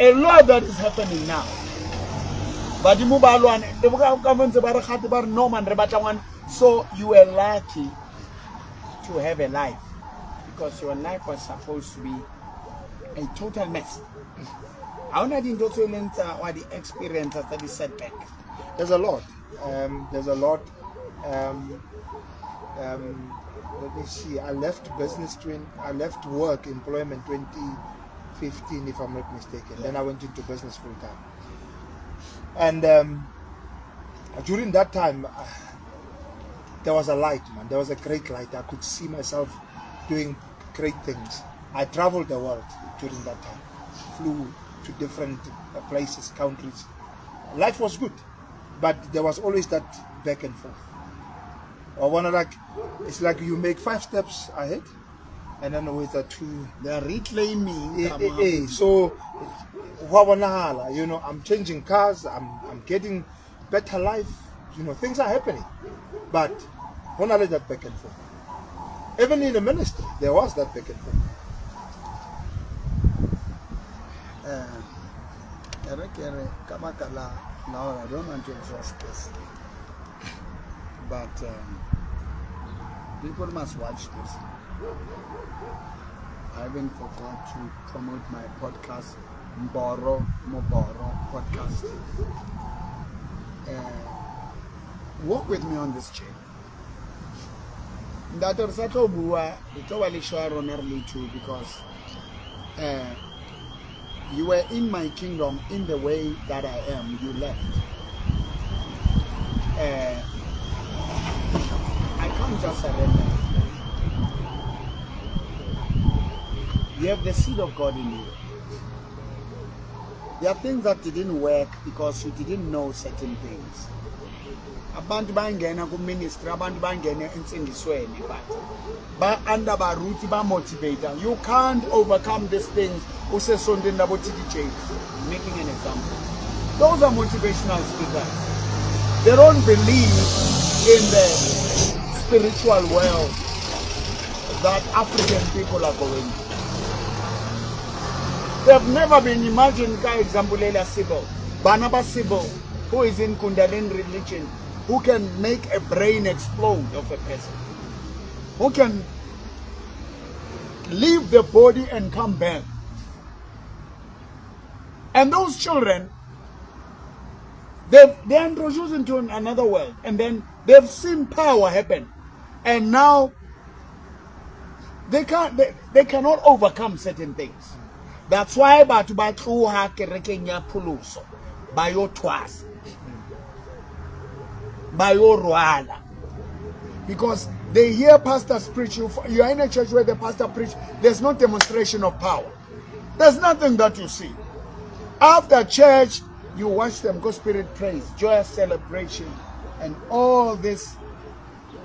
a lot that is happening now. Badimo ba lwana, le bo ka ntse ba re kgate ba re no man re batla ngwana. So you were lucky to have a life because your life was supposed to be a total mess. Ha hona dintho tse leng tsa wa di experience tsa di setback. There's a lot. There's a lot. Let me see. I left business. I left work employment 2015, if I'm not mistaken. Then I went into business full time. And during that time, there was a light, man. There was a great light. I could see myself doing great things. I traveled the world during that time. Flew to different places, countries. Life was good, but there was always that back and forth. Or one like, it's like you make 5 steps ahead, and then with a 2. They are reclaiming. So, hwa bonahala, I'm changing cars. I'm getting better life. Things are happening, but hona le that back and forth. Even in the ministry, there was that back and forth. E re ke re ka baka la la I don't want to exhaust this, but people must watch this. I even forgot to promote my podcast, Mboro Moboro podcast. Walk with me on this journey. Ntate, re sa tlo bua, re tlo ba le show ya rona re le two, because you were in my kingdom in the way that I am. You left. I can't just surrender. You have the seed of God in you. There are things that didn't work because you didn't know certain things. Abantu bayangena ku-ministry, abantu bangena entsindisweni, but ba-under baruti ba-motivate. You can't overcome these things usesontweni labo TD Jakes. Making an example. Those are motivational speakers. They don't believe in the spiritual world that African people are going through. They've never been imagined, ka example ela Sybil, Barnabas Sybil, who is in Kundalini religion, who can make a brain explode of a person, who can leave the body and come back. And those children, they're introduced into another world, and then they've seen power happen, and now they can't, they cannot overcome certain things. That's why batho ba tloha kerekeng ya pholoso ba yo thwasa, ba yo rwala, because they hear pastors preach. You are in a church where the pastor preach, there's no demonstration of power. There's nothing that you see. After church, you watch them go spirit praise, joyous celebration, and all this.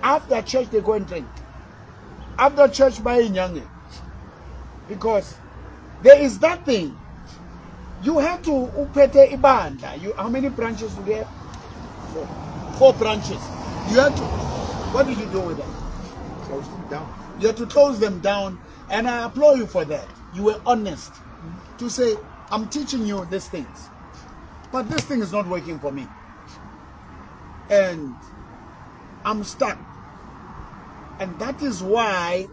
After church, they go and drink. After church, buy nyange. Because there is that thing. You have to upete ibandla. You, how many branches do they have? Four. Four branches. You have to. What did you do with them? Close them down. You had to close them down, and I applaud you for that. You were honest to say, I'm teaching you these things, but this thing is not working for me. And I'm stuck. And that is why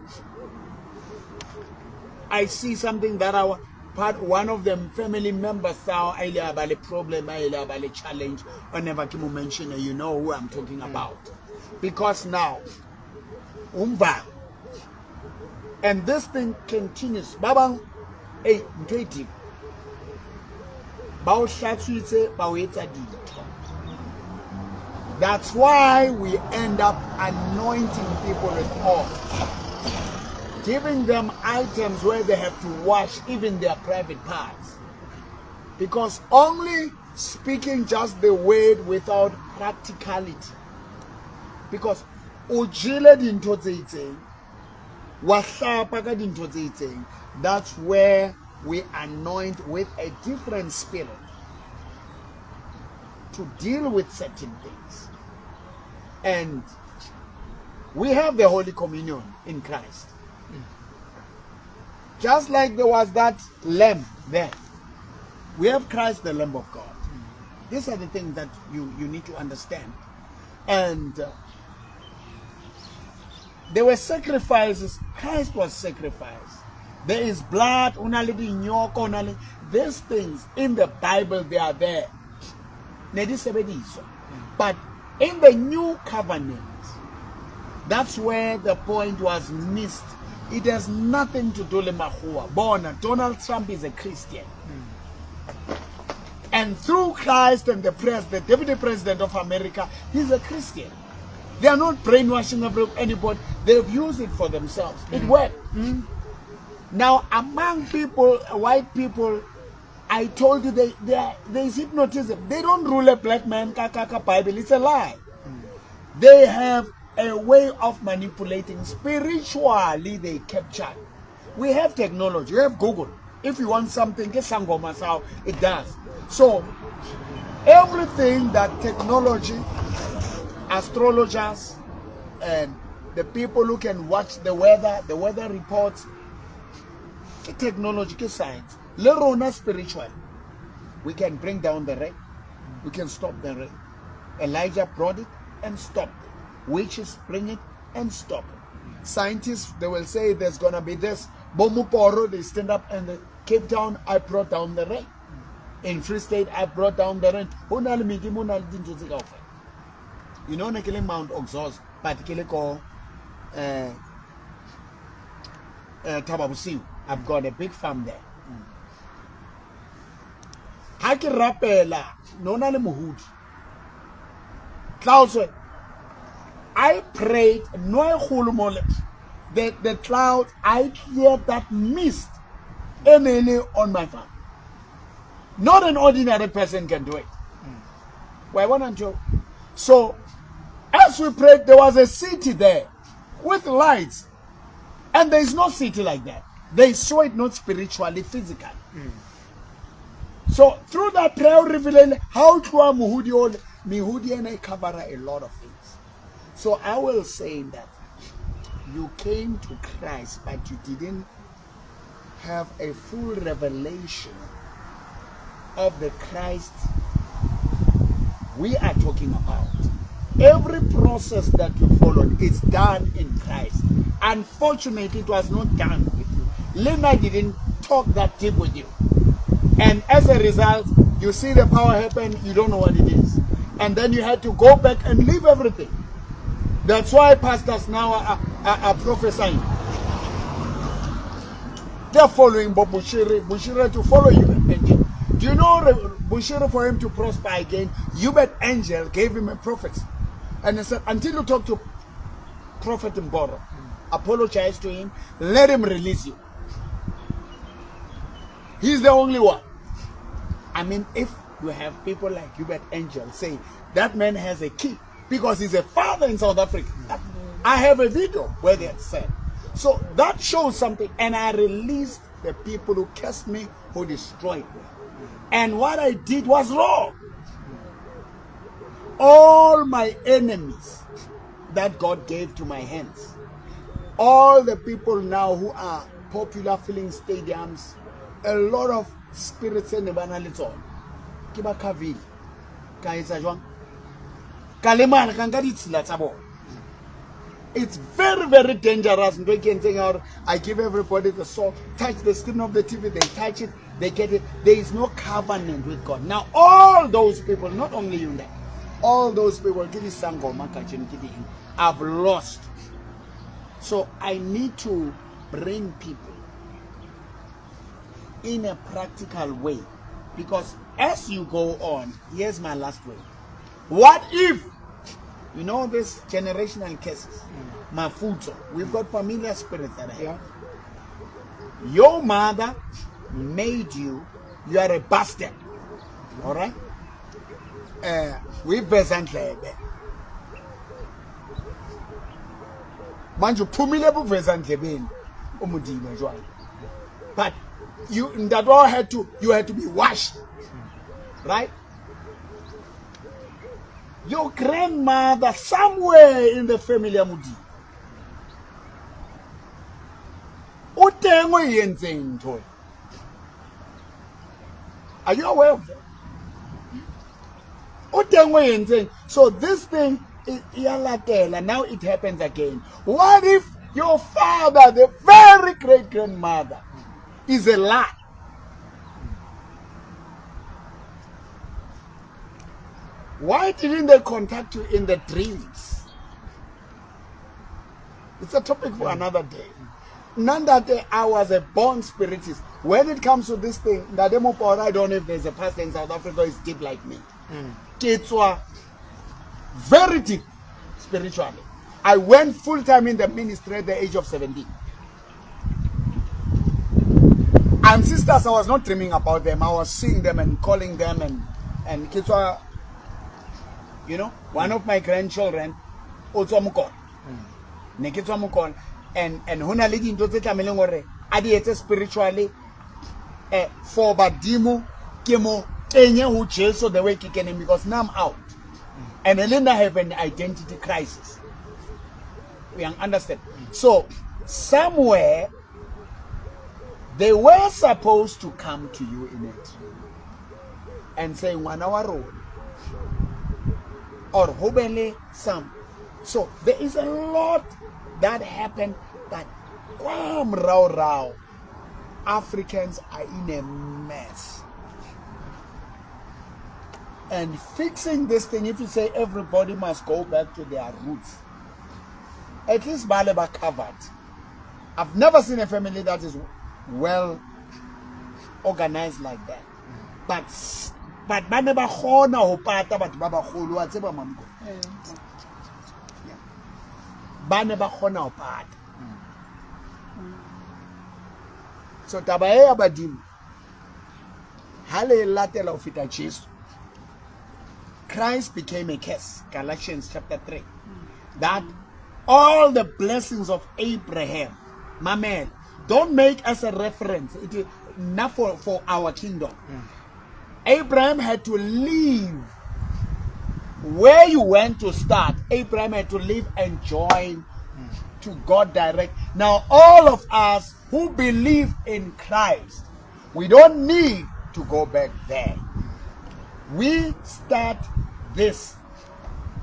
I see something that our part, one of them family members saw a problem, a challenge, whenever Kimu mention, you know who I'm talking about. Because now, umva, and this thing continues. Babang, hey, ntho e deep. Ba o hlatswitse, ba o etsa dintho. That's why we end up anointing people with oil, giving them items where they have to wash even their private parts. Because only speaking just the word without practicality. Because o jele dintho tse itseng, wa hlapa ka dintho tse itseng, that's where we anoint with a different spirit to deal with certain things. And we have the Holy Communion in Christ. Just like there was that lamb there, we have Christ, the Lamb of God. These are the things that you need to understand. And there were sacrifices. Christ was sacrificed. There is blood, these things in the Bible, they are there. But in the new covenant, that's where the point was missed. It has nothing to do with Mahua. Bona, Donald Trump is a Christian. And through Christ and the press, the deputy president of America, he's a Christian. They are not brainwashing anybody. They've used it for themselves. It worked. Now, among people, white people, I told you there is hypnotism. They don't rule a black man, kaka Bible. It's a lie. They have a way of manipulating. Spiritually, they capture. We have technology. We have Google. If you want something, get Sangoma how it does. So, everything that technology, astrologers, and the people who can watch the weather reports, technology, science. Le rona spiritually, we can bring down the rain. We can stop the rain. Elijah brought it and stopped it. Witches bring it and stop it. Scientists, they will say there's gonna be this. Bomuporo, they stand up and the Cape Town, I brought down the rain. In Free State, I brought down the rain. Ho na le medimo, ho na le dintho tse kaofela. You know, ne ke le Mount Oxos, but ke le ko Thaba Bosiu. I've got a big farm there. Ha ke rapela, no na le mohudi. Clouds, I prayed, no e kgolo mole. The clouds, I cleared that mist e ne e le on my farm. Not an ordinary person can do it. Wa e bona ntho? So, as we prayed, there was a city there with lights. And there is no city like that. They saw it not spiritually, physically. So through that prayer revealing how to mohudi ole mehudi ena e cover a lot of things. So I will say that you came to Christ, but you didn't have a full revelation of the Christ we are talking about. Every process that you followed is done in Christ. Unfortunately, it was not done with you. Lena didn't talk that deep with you. And as a result, you see the power happen, you don't know what it is. And then you had to go back and leave everything. That's why pastors now are prophesying. They're following Bob Bushiri. Bushiri to follow you, Angel. Do you know Bushiri, for him to prosper again, Hubert Angel gave him a prophecy. And he said, until you talk to Prophet Mboro, apologize to him, let him release you. He's the only one. I mean, if you have people like Hubert Angel say that man has a key because he's a father in South Africa. I have a video where they said. So that shows something. And I released the people who cursed me, who destroyed me. And what I did was wrong. All my enemies that God gave to my hands, all the people now who are popular filling stadiums, a lot of spirits ne ba na le tsona ke ba khavile ka etsa jwang ka lemala ka nka ditshila tsa bona. It's very, very dangerous ntho e ke entseng ya hore I give everybody the salt, touch the screen of the TV, they touch it, they get it. There is no covenant with God. Now all those people, not only you, that all those people ke disangoma kajeno ke di eng, I've lost. So I need to bring people in a practical way, because as you go on, here's my last word. What if, you know, this generational curses, mafutso, we've got familiar spirits that are here. Your mother made you, you are a bastard. All right? We vezandlebe. Manje uphumile ebuvezandlebeni umudimo jwale. But you that all had to, you had to be washed. Right? Your grandmother somewhere in the family ya Modimo. O teng o e entseng ntho e. Are you aware of that? O teng o e entseng. So this thing ya latela. Now it happens again. What if your father, the very great grandmother, is a lie? Why didn't they contact you in the dreams? It's a topic for another day. Nandate, I was a born spiritist. When it comes to this thing, Ntate Moporo, I don't know if there's a pastor in South Africa who is deep like me. Ke tswa very deep spiritually. I went full time in the ministry at the age of 17. And sisters, I was not dreaming about them. I was seeing them and calling them and ke tswa, you know, one of my grandchildren, o tswa Mokone. Ne ke tswa Mokone. And ho na le dintho tse tlamehileng hore a di etse spiritually, for badimo ke mo kenye ho Jesu the way ke keneng, because now I'm out. And Elena have an identity crisis. We understand. So somewhere They were supposed to come to you in a dream and say, ngwana wa rona, or ho be le some. So there is a lot that happened, but kwa morao-rao, Africans are in a mess. And fixing this thing, if you say everybody must go back to their roots, at least bale ba covered. I've never seen a family that is well organized like that. But ba ne ba kgona ho pata batho ba bagolo, wa tseba, Mamko. Ba ne ba kgona ho pata. So taba e ya badimo ha le e latela ho feta Jesu. Christ became a curse, Galatians chapter 3. That all the blessings of Abraham, my man, don't make us a reference. It is not for our kingdom. Abraham had to leave where you went to start. Abraham had to leave and join to God direct. Now, all of us who believe in Christ, we don't need to go back there. We start this.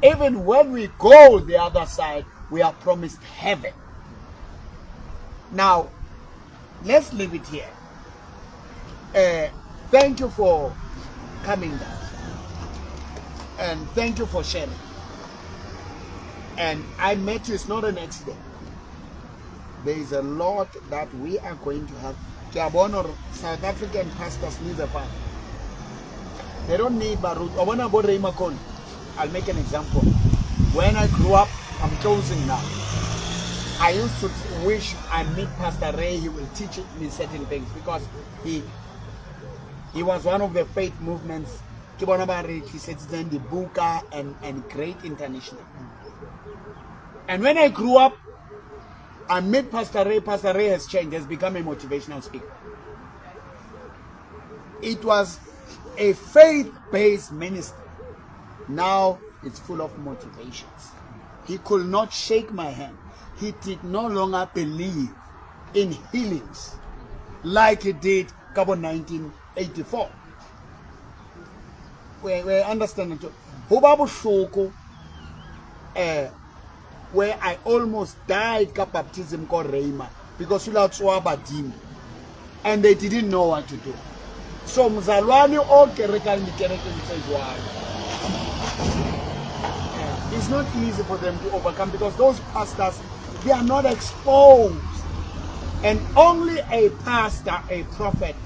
Even when we go the other side, we are promised heaven. Now, let's leave it here. Thank you for coming down. And thank you for sharing. And I met you, it's not an accident. There is a lot that we are going to have. Ke a bona hore South African pastors need a father. They don't need Barut. I wanna go Ray Makoni. I'll make an example. When I grew up, I'm closing now. I used to wish I meet Pastor Ray. He will teach me certain things because he was one of the faith movements. Ke bona ba re tlisetseng dibuka and great international. And when I grew up, I met Pastor Ray. Pastor Ray has changed, has become a motivational speaker. It was a faith-based ministry. Now it's full of motivations. He could not shake my hand. He did no longer believe in healings like he did kabo 1984. We understand it. Ho ba bohloko, where I almost died ka baptism ko Rhema because o la tsoa badimo and they didn't know what to do. So mzalwane o kerekang dikerekeng tse jwalo, it's not easy for them to overcome because those pastors, they are not exposed. And only a pastor, a prophet,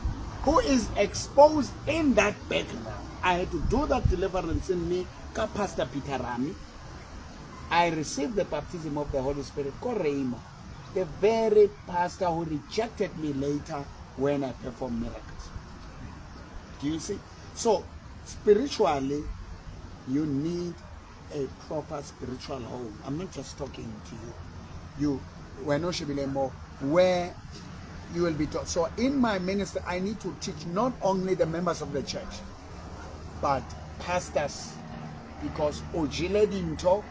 who is exposed in that background. I had to do that deliverance in me, ka Pastor Peter Rami. I received the baptism of the Holy Spirit, ko Rhema, the very pastor who rejected me later when I performed miracles. Do you see? So, spiritually, you need a proper spiritual home. I'm not just talking to you. You, we're not more where you will be taught. So in my ministry, I need to teach not only the members of the church, but pastors, because o jele dintho,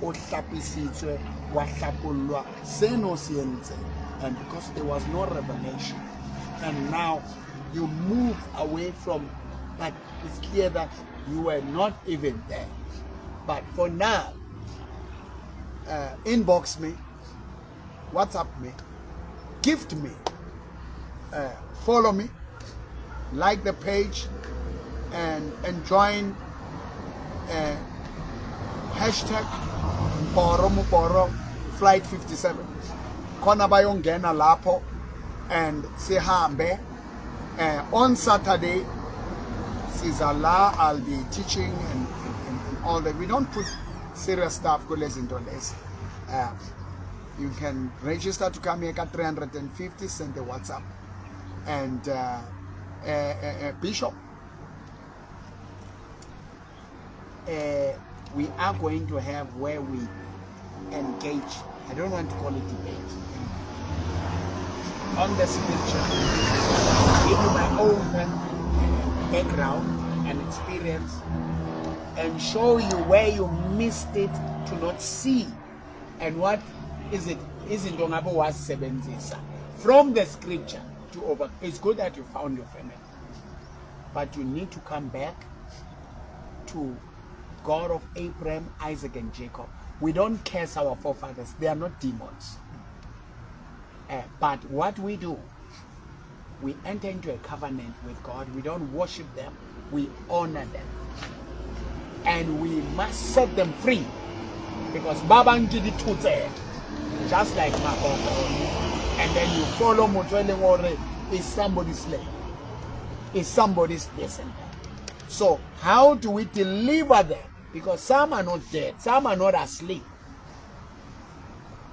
o hlapisitswe, wa hlapollwa, seno se entse. And because there was no revelation, and now you move away from, but it's clear that you were not even there. But for now, inbox me, WhatsApp me, gift me, follow me, like the page, and join hashtag Mporo Moporo Flight 57. Khona bayongena lapho and sihambe. On Saturday, siza la, I'll be teaching and all that. We don't put serious stuff kulezinto lezi. You can register to come here at 350, send the WhatsApp. And Bishop, we are going to have where we engage, I don't want to call it debate, on the scripture, give you my own background and experience, and show you where you missed it to not see, and what is it, izinto ngabe wazisebenzisa from the scripture to over. It's good that you found your family, but you need to come back to God of Abraham, Isaac, and Jacob. We don't curse our forefathers. They are not demons. But what we do, we enter into a covenant with God. We don't worship them. We honor them. And we must set them free. Because ba bang ke dithotsela, just like Magogo. And then you follow motho e leng hore is somebody's slave. Is somebody's this and that. So how do we deliver them? Because some are not dead, some are not asleep.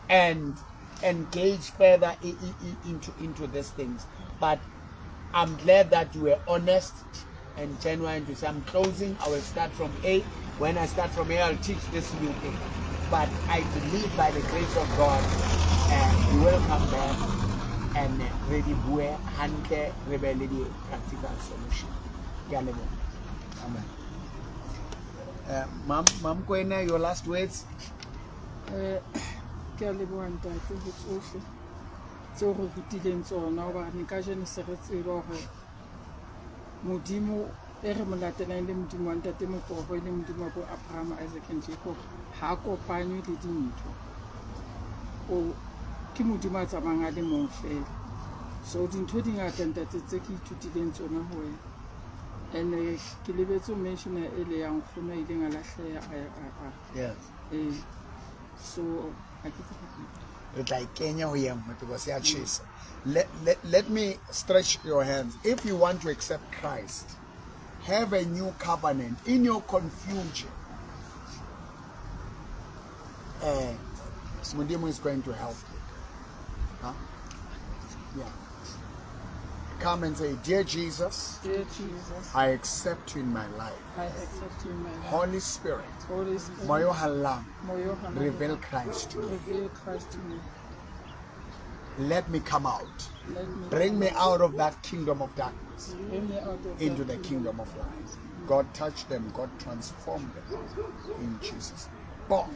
And engage further into these things. But I'm glad that you were honest and genuine to say, I'm closing, I will start from A. When I start from A, I'll teach this new thing. But I believe by the grace of God, you will come back and re di bue hantle, re be le di practical solution. Ke a leboha. Amen. Mam Kwena, your last words? Ke a leboha ntate ho tsohle tseo re rutileng tsona, hobane kajeno se re tseba hore Modimo e re mo latelang le Modimo wa ntate Mopoho, e le Modimo wa bo Abraham, Isaac and Jacob, ha kopanywe le dintho. O ke Modimo a tsamayang a le mong fela. So dintho di ngata ntate tse ke ithutileng tsona ho wena. And ke lebetse ho mentiona e le ya nkgono a ileng a lahleha a Yes. So ha ke tsebe. Re tla e kenya ho ye nngwe because ya tjhesa. Let me stretch your hands. If you want to accept Christ, have a new covenant in your confusion. Modimo is going to help you. Huh? Yeah. Come and say, Dear Jesus, Dear Jesus, I accept you in my life. I accept you in my life. Holy Spirit, Holy Spirit, Moya o halalelang, Moya o halalelang, reveal Christ to me. Reveal Christ to me. Let me come out. Let me Bring me out of that kingdom of darkness Bring me out of into that the kingdom of light. God touch them, God transform them. In Jesus' name. Boom.